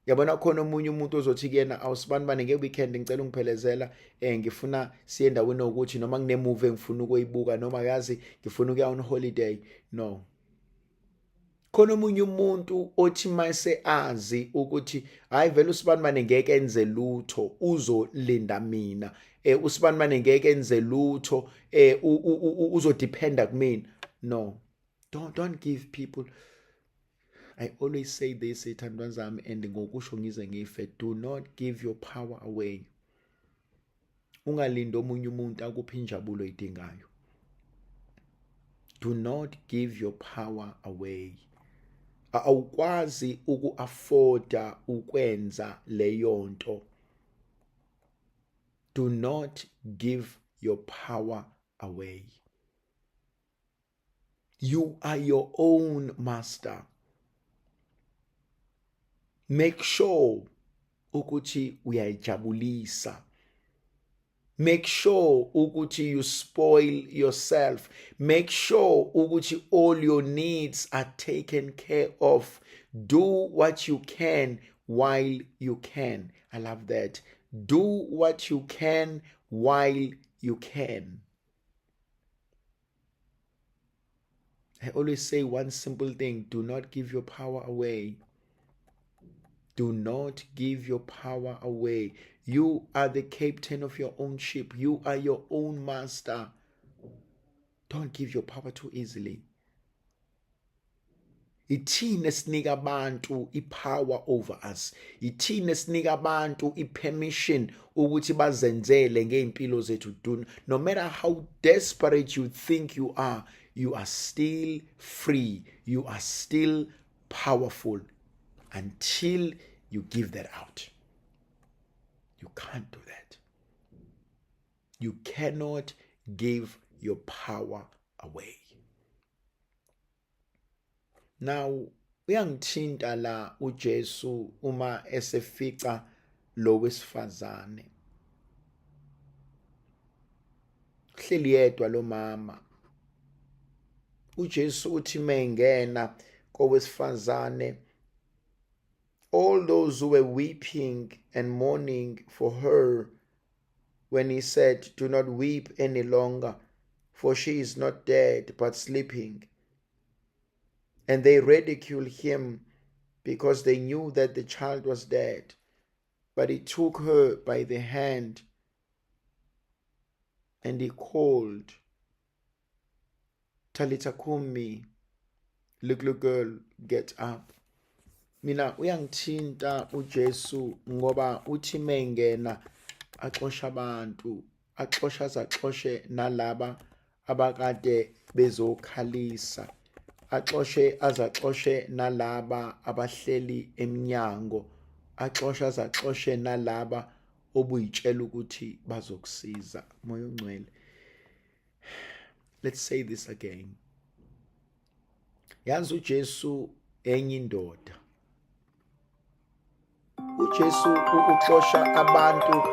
Yabona khona omunye umuntu ozothi kuyena, awusibanibani, nge-weekend ngicela ungiphelezela, ngifuna siye endaweni ukuthi noma kune-movie engifuna ukuyibuka, noma yazi ngifuna ukuya on holiday. No. Khona omunye umuntu othi mayese azi ukuthi hayi vele usibanibane ngeke enze lutho, uzolinda mina, usibanibane ngeke enze lutho, uzodependa kumina. No, don't give people. I always say this, ithandwa zami, and ngokusho ngize ngife, do not give your power away. Ungalindi omunye umuntu akuphe injabulo oyidingayo. Do not give your power away. Awukwazi uku-afforda ukwenza leyo nto. Do not give your power away. You are your own master. Make sure ukuthi uyayijabulisa. Make sure ukuthi you spoil yourself. Make sure ukuthi all your needs are taken care of. Do what you can while you can. I love that. Do what you can while you can. I always say one simple thing: do not give your power away. Do not give your power away. You are the captain of your own ship. You are your own master. Don't give your power too easily. Ithina esinika abantu ipower over us. Ithina esinika abantu ipermission ukuthi bazenzele ngeimpilo zethu. Do no matter how desperate you think you are, you are still free. You are still powerful until you give that out. You can't do that. You cannot give your power away. Now, uyangithinta la uJesu uma esefica lo wesifazane. Uhleli yedwa lo mama. uJesu uthi mengena kowesifazane, all those who were weeping and mourning for her, when he said, do not weep any longer, for she is not dead, but sleeping. And they ridiculed him because they knew that the child was dead. But he took her by the hand and he called, Talitha kumi, little girl, get up. Mina uyangithinta uJesu ngoba uthi mengena axosha abantu, axosha azaxoshe nalaba abakade bezokhalisa, axoshe azaxoshe nalaba abahleli eminyango, axoshe azaxoshe nalaba obuyitshela ukuthi bazokusiza. Moya oNgcwele. Let's say this again. Yazi uJesu enye indoda. uJesu uxosha abantu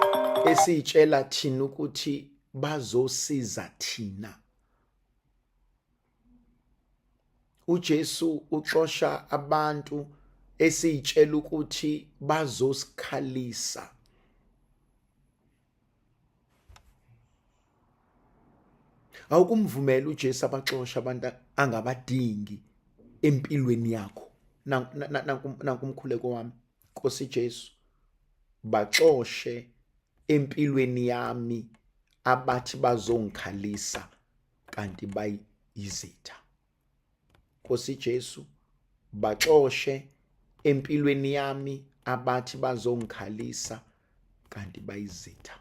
esitshela thina ukuthi bazosiza thina. uJesu uxosha abantu esitshela ukuthi bazosikhalisa. Awukumvumela uJesu abaxosha abantu angabadingi empilweni yakho. Nanku umkhuleko wami, Nkosi Jesu, baxoshe empilweni yami abathi bazongikhalisa kanti bayizitha. Nkosi Jesu, baxoshe empilweni yami abathi bazongikhalisa kanti bayizitha.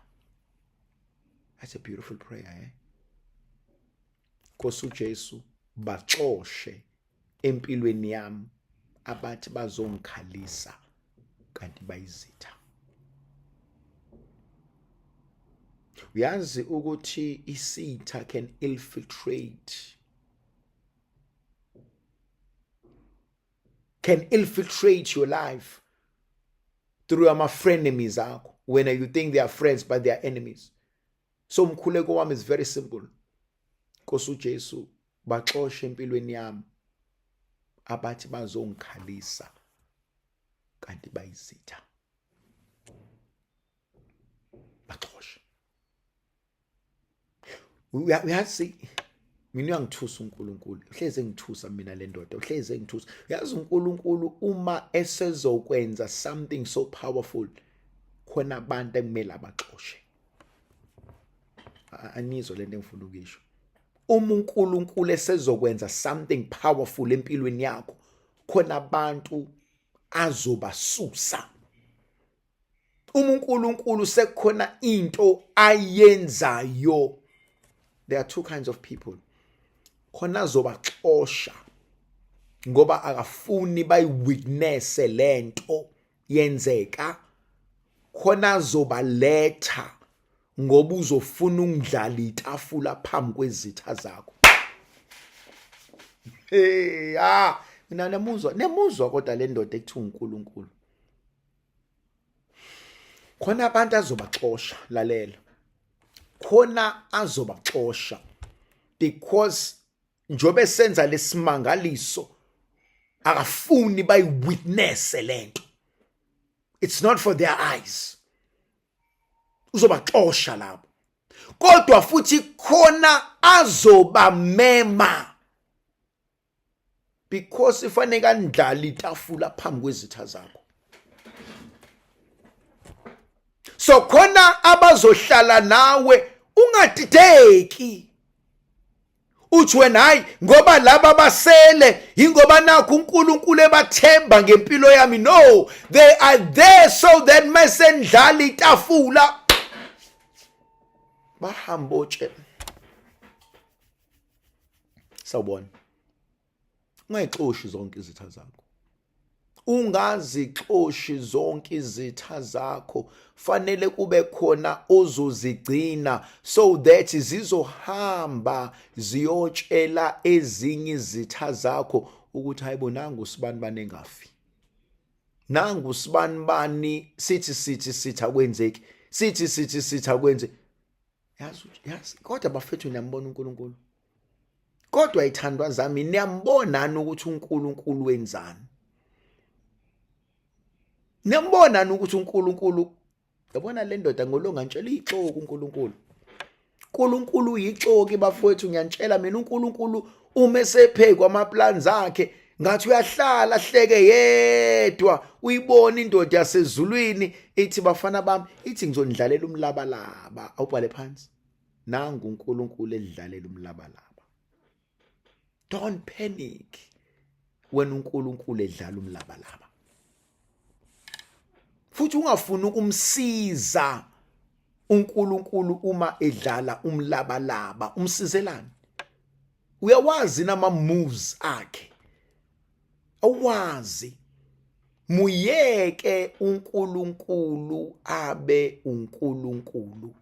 That's a beautiful prayer, eh? Nkosi uJesu, baxoshe empilweni yami abathi bazongikhalisa kanti bayizitha. Uyazi ukuthi isitha can infiltrate, can infiltrate your life through ama frenemies akho, when you think they are friends but they are enemies. So umkhuleko wami is very simple. Nkosi uJesu, baxoshe empilweni yami abathi bazongikhalisa kanti bayizitha. Baxoshe. Uyazi Mina uyangithusa uNkulunkulu, uhlezi engithusa mina le ndoda, uhlezi engithusa. Uyazi uNkulunkulu uma esezokwenza something so powerful, khona abantu ekumele abaxoshe. Anizwa lento engifuna ukuyisho. Uma uNkulunkulu esezokwenza something powerful empilweni yakho, khona abantu azobasusa. Uma uNkulunkulu sekukhona into ayenzayo, there are two kinds of people. Khona azobaxosha ngoba akafuni bayiwitness lento yenzeka, khona azobaletha ngoba uzofuna ukundlala itafula phambi kwezitha zakho. Hey, ah, mina nemuzwa, nemuzwa kodwa le ndoda ekuthiwa uNkulunkulu. Khona abantu azobaxosha, lalela. Khona azobaxosha because njobe senza lesimangaliso akafuni bayiwitness lento. It's not for their eyes. Uzobaxosha labo. Kodwa futhi khona azobamema because ifanele kandlala itafula phambi kwezitha zakho. So khona abazohlala nawe, ungadideki uthi wena hayi ngoba laba basele ingoba nakho uNkulunkulu ebathemba ngempilo yami. No, they are there so that mesendlala itafula bahamba otshela. Sawubona. Ungayixoshi zonke izitha zakho, ungazixoshi zonke izitha zakho. Fanele kube khona ozozigcina so that zizohamba ziyotshela ezinye izitha zakho ukuthi hayibo, nangu sibani banengafi, nangu sibani bani, sithi sithi sithi akwenzeki, sithi sithi sithi akwenzeki. Yazi, yazi, kodwa bafethu niyambona uNkulunkulu. Kodwa ithandwa zami, niyambonani ukuthi uNkulunkulu wenzani? Niyambonani ukuthi uNkulunkulu, yabona le ndoda ngolonga ngitshela ixoki uNkulunkulu. uNkulunkulu uyixoki bafowethu, ngiyantshela mina. uNkulunkulu uma esephekwa ama plans akhe ngathi uyahlala ahleke yedwa. Uyibona indoda yasezulwini ithi, bafana bami, ithi ngizonidlalela umlabalaba. Awubhale phansi, nangu uNkulunkulu edlalela umlabalaba. Don't panic wena uNkulunkulu edlala umlabalaba, futhi ungafuni ukumsiza uNkulunkulu uma edlala umlabalaba. Umsizelani? Uyawazi nama moves akhe, awazi. Muyeke uNkulunkulu abe uNkulunkulu.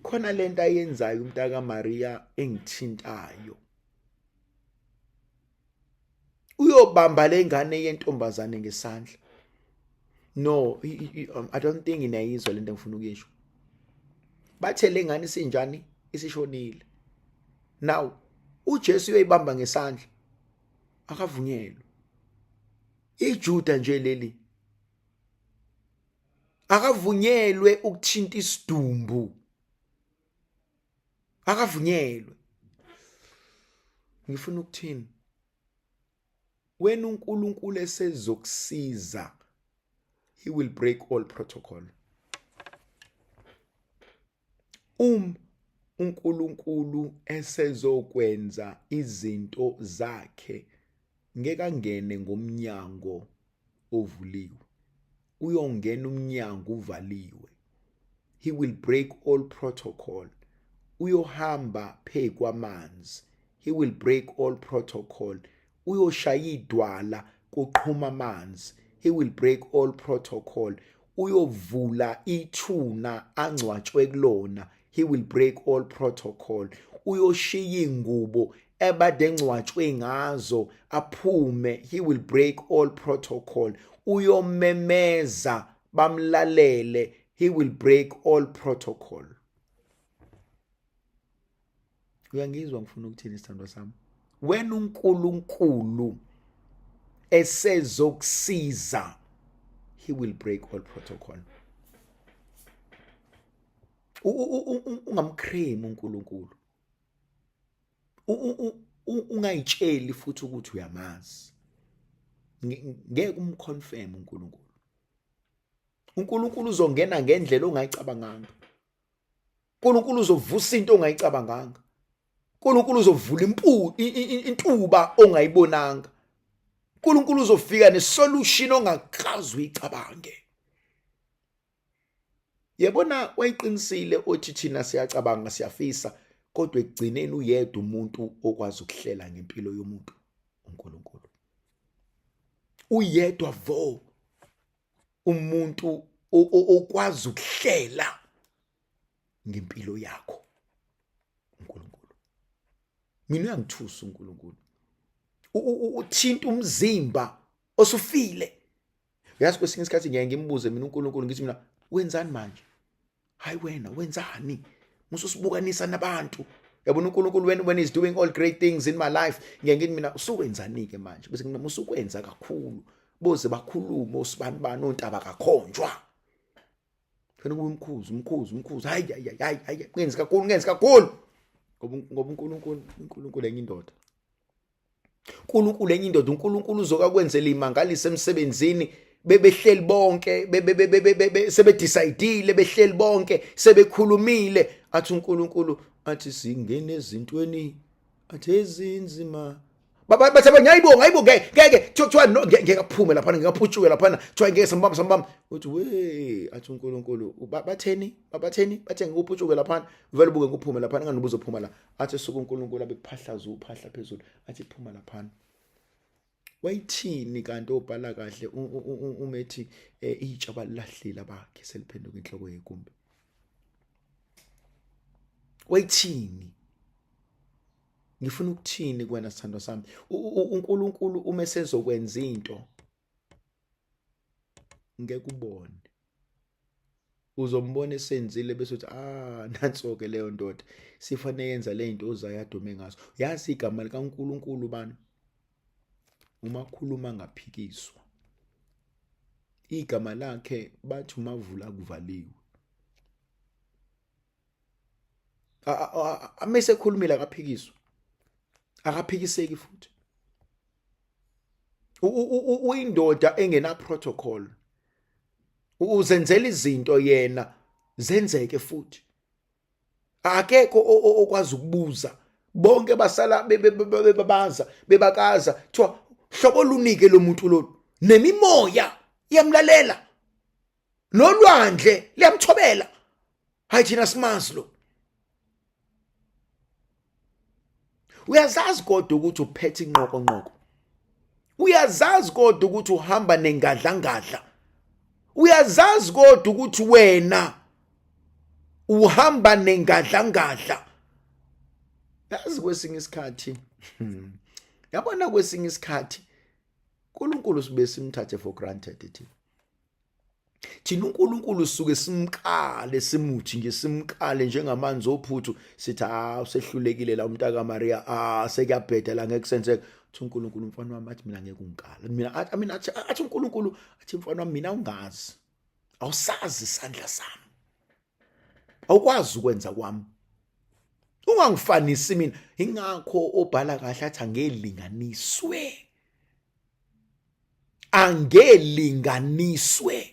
Khona lento ayenzayo umntaka Maria engithintayo, uyobamba lengane yentombazane ngesandla. No, I don't think inayizwa lento engifuna ukuyisho. Bathe lengane isinjani, isishonile. Now uJesu uyoyibamba ngesandla, akavunyelwe. IJuda nje leli akavunyelwe ukuthinta isidumbu, akavunyelwe. Ngifuna ukuthini? Wena uNkulunkulu esezokusiza, he will break all protocol. UNkulunkulu esezokwenza izinto zakhe, ngeke angene ngomnyango ovuliwe, uyongena umnyango uvaliwe. He will break all protocol. Uyohamba phe kwamanzi. He will break all protocol. Uyoshaya idwala kuqhuma amanzi. He will break all protocol. Uyovula ithuna angcwatshwe kulona. He will break all protocol. Uyoshiya ingubo ebade engcwatshwe ngazo aphume. He will break all protocol. Uyomemeza bamlalele. He will break all protocol. Uyangizwa ngifuna ukuthini, isithandwa sami? Wena uNkulunkulu esezokusiza, he will break all protocol. Ungamcream uNkulunkulu. Ungayitsheli futhi ukuthi uyamazi. Ngeke umconfirm uNkulunkulu. uNkulunkulu uzongena ngendlela ongayicabanganga. uNkulunkulu uzovusa into ongayicabanganga. uNkulunkulu uzovula impu intuba ongayibonanga. uNkulunkulu uzofika nesolution ongakaze uyicabange. Yebona wayiqinisile othi thina siyacabanga siyafisa kodwa ekugcineni uyedwa umuntu okwazi ukuhlela ngempilo yomuntu uNkulunkulu. Uyedwa vo umuntu okwazi ukuhlela ngempilo yakho uNkulunkulu. Mina uyangithusa uNkulunkulu. Uthinta umzimba osufile. Uyazi kwesinye isikhathi ngiyaye ngimbuze mina uNkulunkulu ngithi mina wenzani manje? Hayi wena wenzani? Mususibukanisa nabantu. Yabona uNkulunkulu when he's doing all great things in my life ngiyaye ngithi mina usuwenzani ke manje? Bese mina musukwenza kakhulu. Boze bakhulume osibani bani ontaba kakhonjwa. Funa kube umkhuzi umkhuzi umkhuzi hayi hayi hayi hayi ngenzi kakhulu ngenzi kakhulu. Ngoba uNkulunkulu uNkulunkulu enye indoda. uNkulunkulu enye indoda uNkulunkulu uzokakwenzela imangaliso emsebenzini bebehleli bonke sebedecide behleli bonke sebekhulumile athi uNkulunkulu athi singene ezintweni athi ezinzima baba bathi abanye hayibo hayibo ngeke ngeke kuthiwa no ngeke aphume lapha ngeke aphutshuke lapha kuthiwa ngeke sambamba sambamba uthi we athi uNkulunkulu batheni batheni bathe ngeke uphutshuke lapha vele ubuke nguphume lapha ngani ubuzophuma la athi suku uNkulunkulu abekuphahlaza uphahla phezulu athi phuma laphana wayithini kanti obhala kahle umethi eh, itsha balahlile abakhe seliphenduka inhloko yegumbi wayithini ngifuna ukuthini kuwena sithandwa sami uNkulunkulu uma esezokwenza into ngeke ubone uzombona esenzile bese uthi ah nanso ke leyo ndoda sifanele yenza le nto ozayo adume ngazo yazi igama likaNkuluNkulu bani uma khuluma ngaphikiswa igama lakhe bathi umavula kuvaliwe amese ekhulumile akaphikiswa akaphikiseki futhi uyindoda engena protocol uzenzela izinto yena zenzeke futhi akekho okwazi ukubuza bonke basala bebabaza bebakaza kuthiwa hlobo lunike lo muntu lolu nemimoya iyamlalela nolwandle liyamthobela hayi thina simazi lo uyazazi kodwa ukuthi uphethe inqokonqoko uyazazi kodwa ukuthi uhamba nengadlangadla uyazazi kodwa ukuthi wena uhamba nengadlangadla yazi kwesinye isikhathi yabona kwesinye isikhathi uNkulunkulu sibe simthathe for granted thina thina uNkulunkulu suke simqale simuthi nje simqale njengamanzi ophuthu sithi ah usehlulekile la umntaka Maria ah sekuyabheda la ngeke kusenzeka uthi uNkulunkulu mfana wami athi mina ngeke ungikala mina athi mina athi athi uNkulunkulu athi mfana wami mina ungazi awusazi isandla sami awukwazi ukwenza kwami ungangifanisi mina ingakho obhala kahle athi angelinganiswe angelinganiswe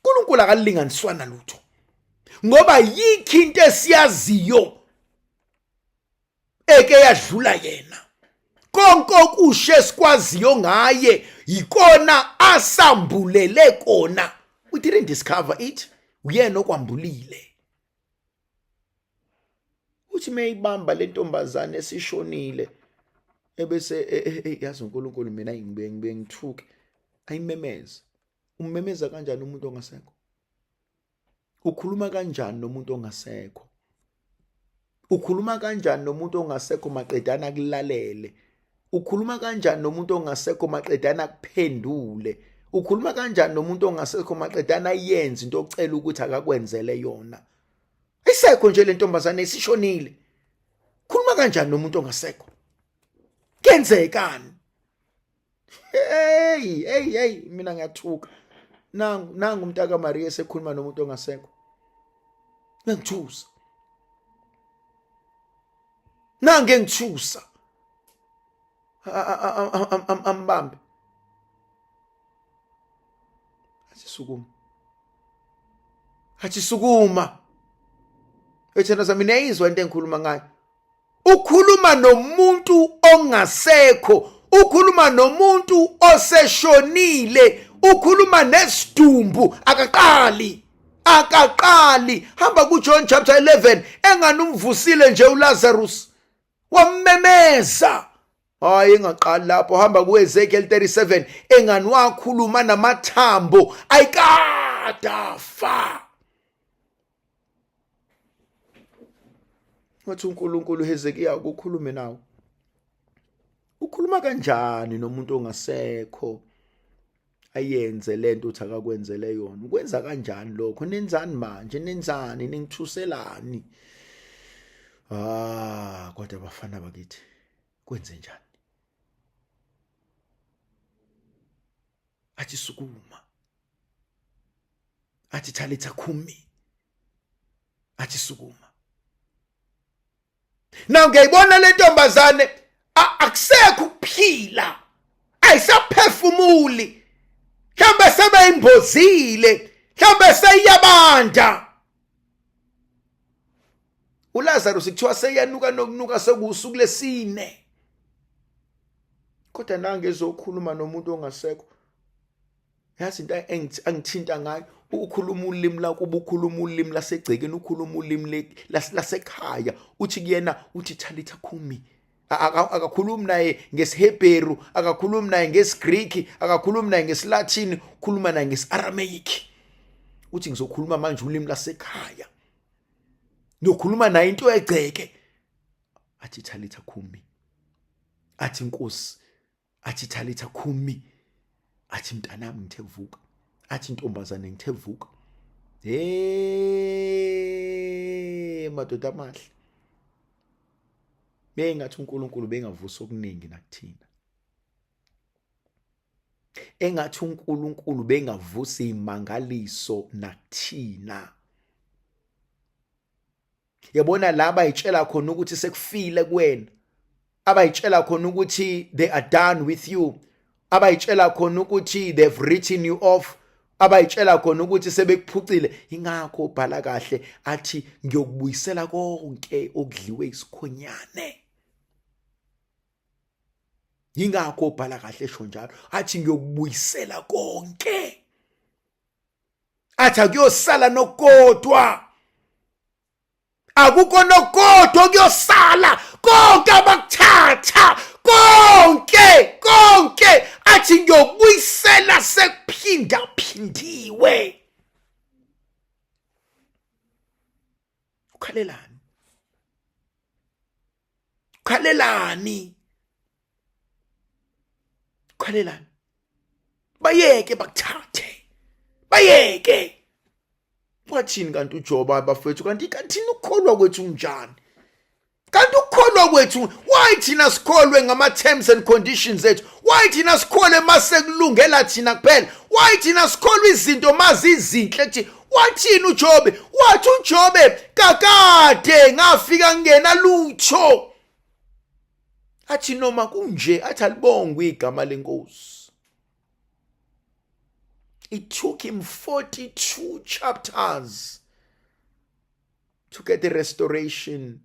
uNkulunkulu akalinganiswa nalutho ngoba yikho into esiyaziyo eke yadlula yena konke okushe esikwaziyo ngaye yikona asambulele kona we didn't discover it uyena okwambulile uthi meyibamba lentombazane esishonile ebese e, e, e, yazi uNkulunkulu mina ngibuye ngibuye ngithuke ayimemeze ummemeza kanjani umuntu ongasekho ukhuluma kanjani nomuntu ongasekho ukhuluma kanjani nomuntu ongasekho maqedana akulalele ukhuluma kanjani nomuntu ongasekho maqedana akuphendule ukhuluma kanjani nomuntu ongasekho maqedana ayenze into ocela ukuthi akakwenzele yona ayisekho nje le ntombazane isishonile khuluma kanjani nomuntu ongasekho kenzekani hey hey hey mina ngiyathuka nangu nangu umntaka Maria esekhuluma nomuntu ongasekho ngiyangithusa Nange ngithusa. Ambambe. Athi sukuma. Athi sukuma. Ethena sami niyayizwa into engikhuluma ngayo. Ukhuluma nomuntu ongasekho, ukhuluma nomuntu oseshonile, ukhuluma nesidumbu akaqali. Akaqali. Hamba kuJohn chapter 11 engani umvusile nje uLazarus. Wammemeza. Hayi engaqali lapho hamba kuEzekiel 37 engani wakhuluma namathambo ayikadafa. Wathi uNkulunkulu Hezekiya ukukhulume nawe. Ukhuluma kanjani nomuntu ongasekho ayenze lento uthi akakwenzele yona? Ukwenza kanjani lokho? Nenzani manje? Nenzani? Ningithuselani? Ah, kodwa bafana bakithi kwenze njani? Athi sukuma. Athi thalitha khumi. Athi sukuma. Now ngiyayibona le ntombazane akusekho ukuphila. Ayisaphefumuli. Mhlawumbe sebeyimbozile, mhlawumbe seyiyabanda. uLazarus kuthiwa seyanuka nokunuka sekuwusuku lesine. Kodwa nange ezokhuluma nomuntu ongasekho yazi into angithinta ngayo ukhuluma ulimi lakubo ukhuluma ulimi lasegcekeni ukhuluma ulimi lasekhaya uthi kuyena uthi thalitha khumi akakhulumi naye ngesiHebheru akakhulumi naye ngesiGriki akakhulumi naye ngesiLathini ukhuluma naye ngesiAramaic uthi ngizokhuluma manje ulimi lasekhaya ngiyokhuluma naye into egceke athi thalitha khumi athi inkosi athi thalitha khumi athi mntanami ngithe vuka athi ntombazane ngithe vuka hey madoda amahle bengathi uNkulunkulu bengavusa okuningi nakuthina engathi uNkulunkulu bengavusa imangaliso nakuthina yabona la bayitshela khona ukuthi sekufile kuwena abayitshela khona ukuthi they are done with you abayitshela khona ukuthi they've written you off abayitshela khona ukuthi sebekuphucile ingakho ubhala kahle athi ngiyokubuyisela konke okudliwe isikhonyane ingakho ubhala kahle esho njalo athi ngiyokubuyisela konke athi akuyosala nokodwa akukho nokodwa okuyosala konke abakuthatha konke konke athi ngiyokubuyisela sekuphinda phindiwe ukhalelani ukhalelani ukhalelani bayeke bakuthathe bayeke wathini kanti uJoba bafethu kanti kanthini ukukholwa kwethu njani kanti ukukholwa kwethu why thina sikholwe ngama terms and conditions ethu why thina sikholwe mase kulungela thina kuphela why thina sikholwe izinto mazizinhle thi wathini uJobe wathi uJobe kakade ngafika ngena lutho athi noma kunje athi alibongwe igama lenkosi it took him 42 chapters to get the restoration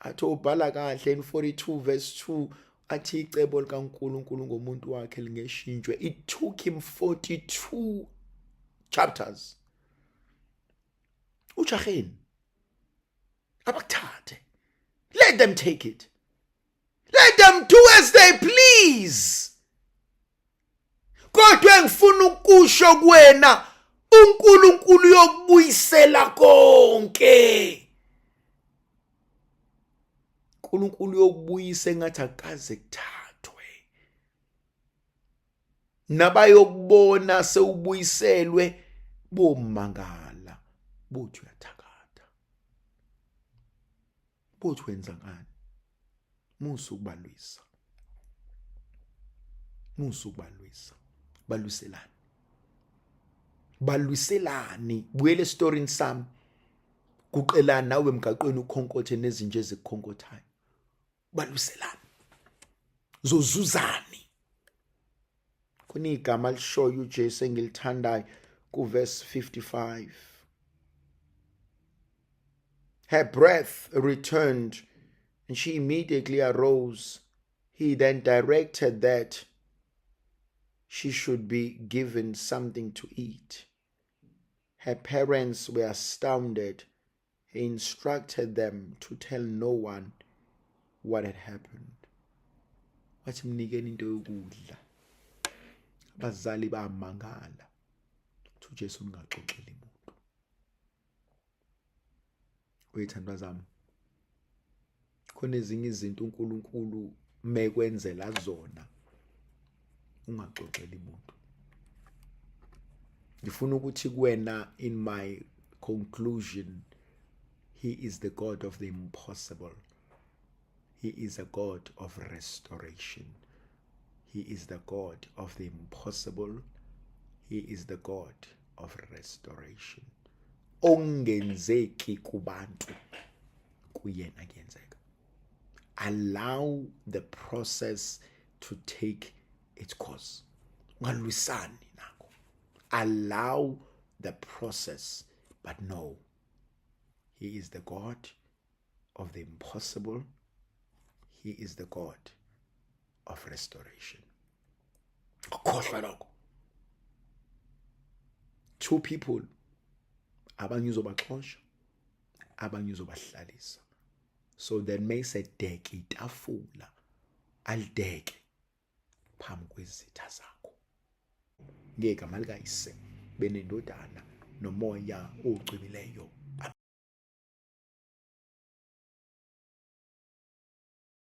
athi ubhala kahle in 42 verse 2 athi icebo likaNkuluNkulu ngomuntu wakhe lingeshintshwe it took him 42 chapters ujaheni abakuthathe let them take it let them do as they please kodwa engifuna ukusho kuwena uNkulunkulu uyokubuyisela konke uNkulunkulu uyokubuyisa engathi akaze kuthathwe nabayokubona sewubuyiselwe bomangala bothi uyathakatha bothi wenza ngani musa ukubalwisa musa ukubalwisa balwiselani balwiselani buyele esitorini sami. Guqelani nawe emgaqweni ukhonkothe nezinja ezikukhonkothayo. Baluselani. Zozuzani. Khona igama alishoyo uJesu engilithandayo kuverse 55. Her breath returned and she immediately arose. He then directed that she should be given something to eat. Her parents were astounded. He instructed them to tell no one what had happened. Wathi mnikeni into yokudla. Abazali bamangala. Uthi uJesu ningaxoxeli muntu. Uyithandwa zami. Khona ezinye izinto uNkulunkulu mekwenzela zona ungaxoxeli muntu. Ngifuna ukuthi kuwena in my conclusion he is the God of the impossible. He is a God of restoration. He is the God of the impossible. He is the God of restoration. Ongenzeki kubantu kuyena kuyenzeka. Allow the process to take its course. Ungalwisani nakho. Allow the process, but no. He is the God of the impossible. He is the God of restoration. Akhohlwa lokho. Two people abanye uzobaxosha abanye uzobahlalisa. So then mayisedeke itafula alideke phambi kwezitha zakho. Ngegama likayise benendodana nomoya ocwebileyo.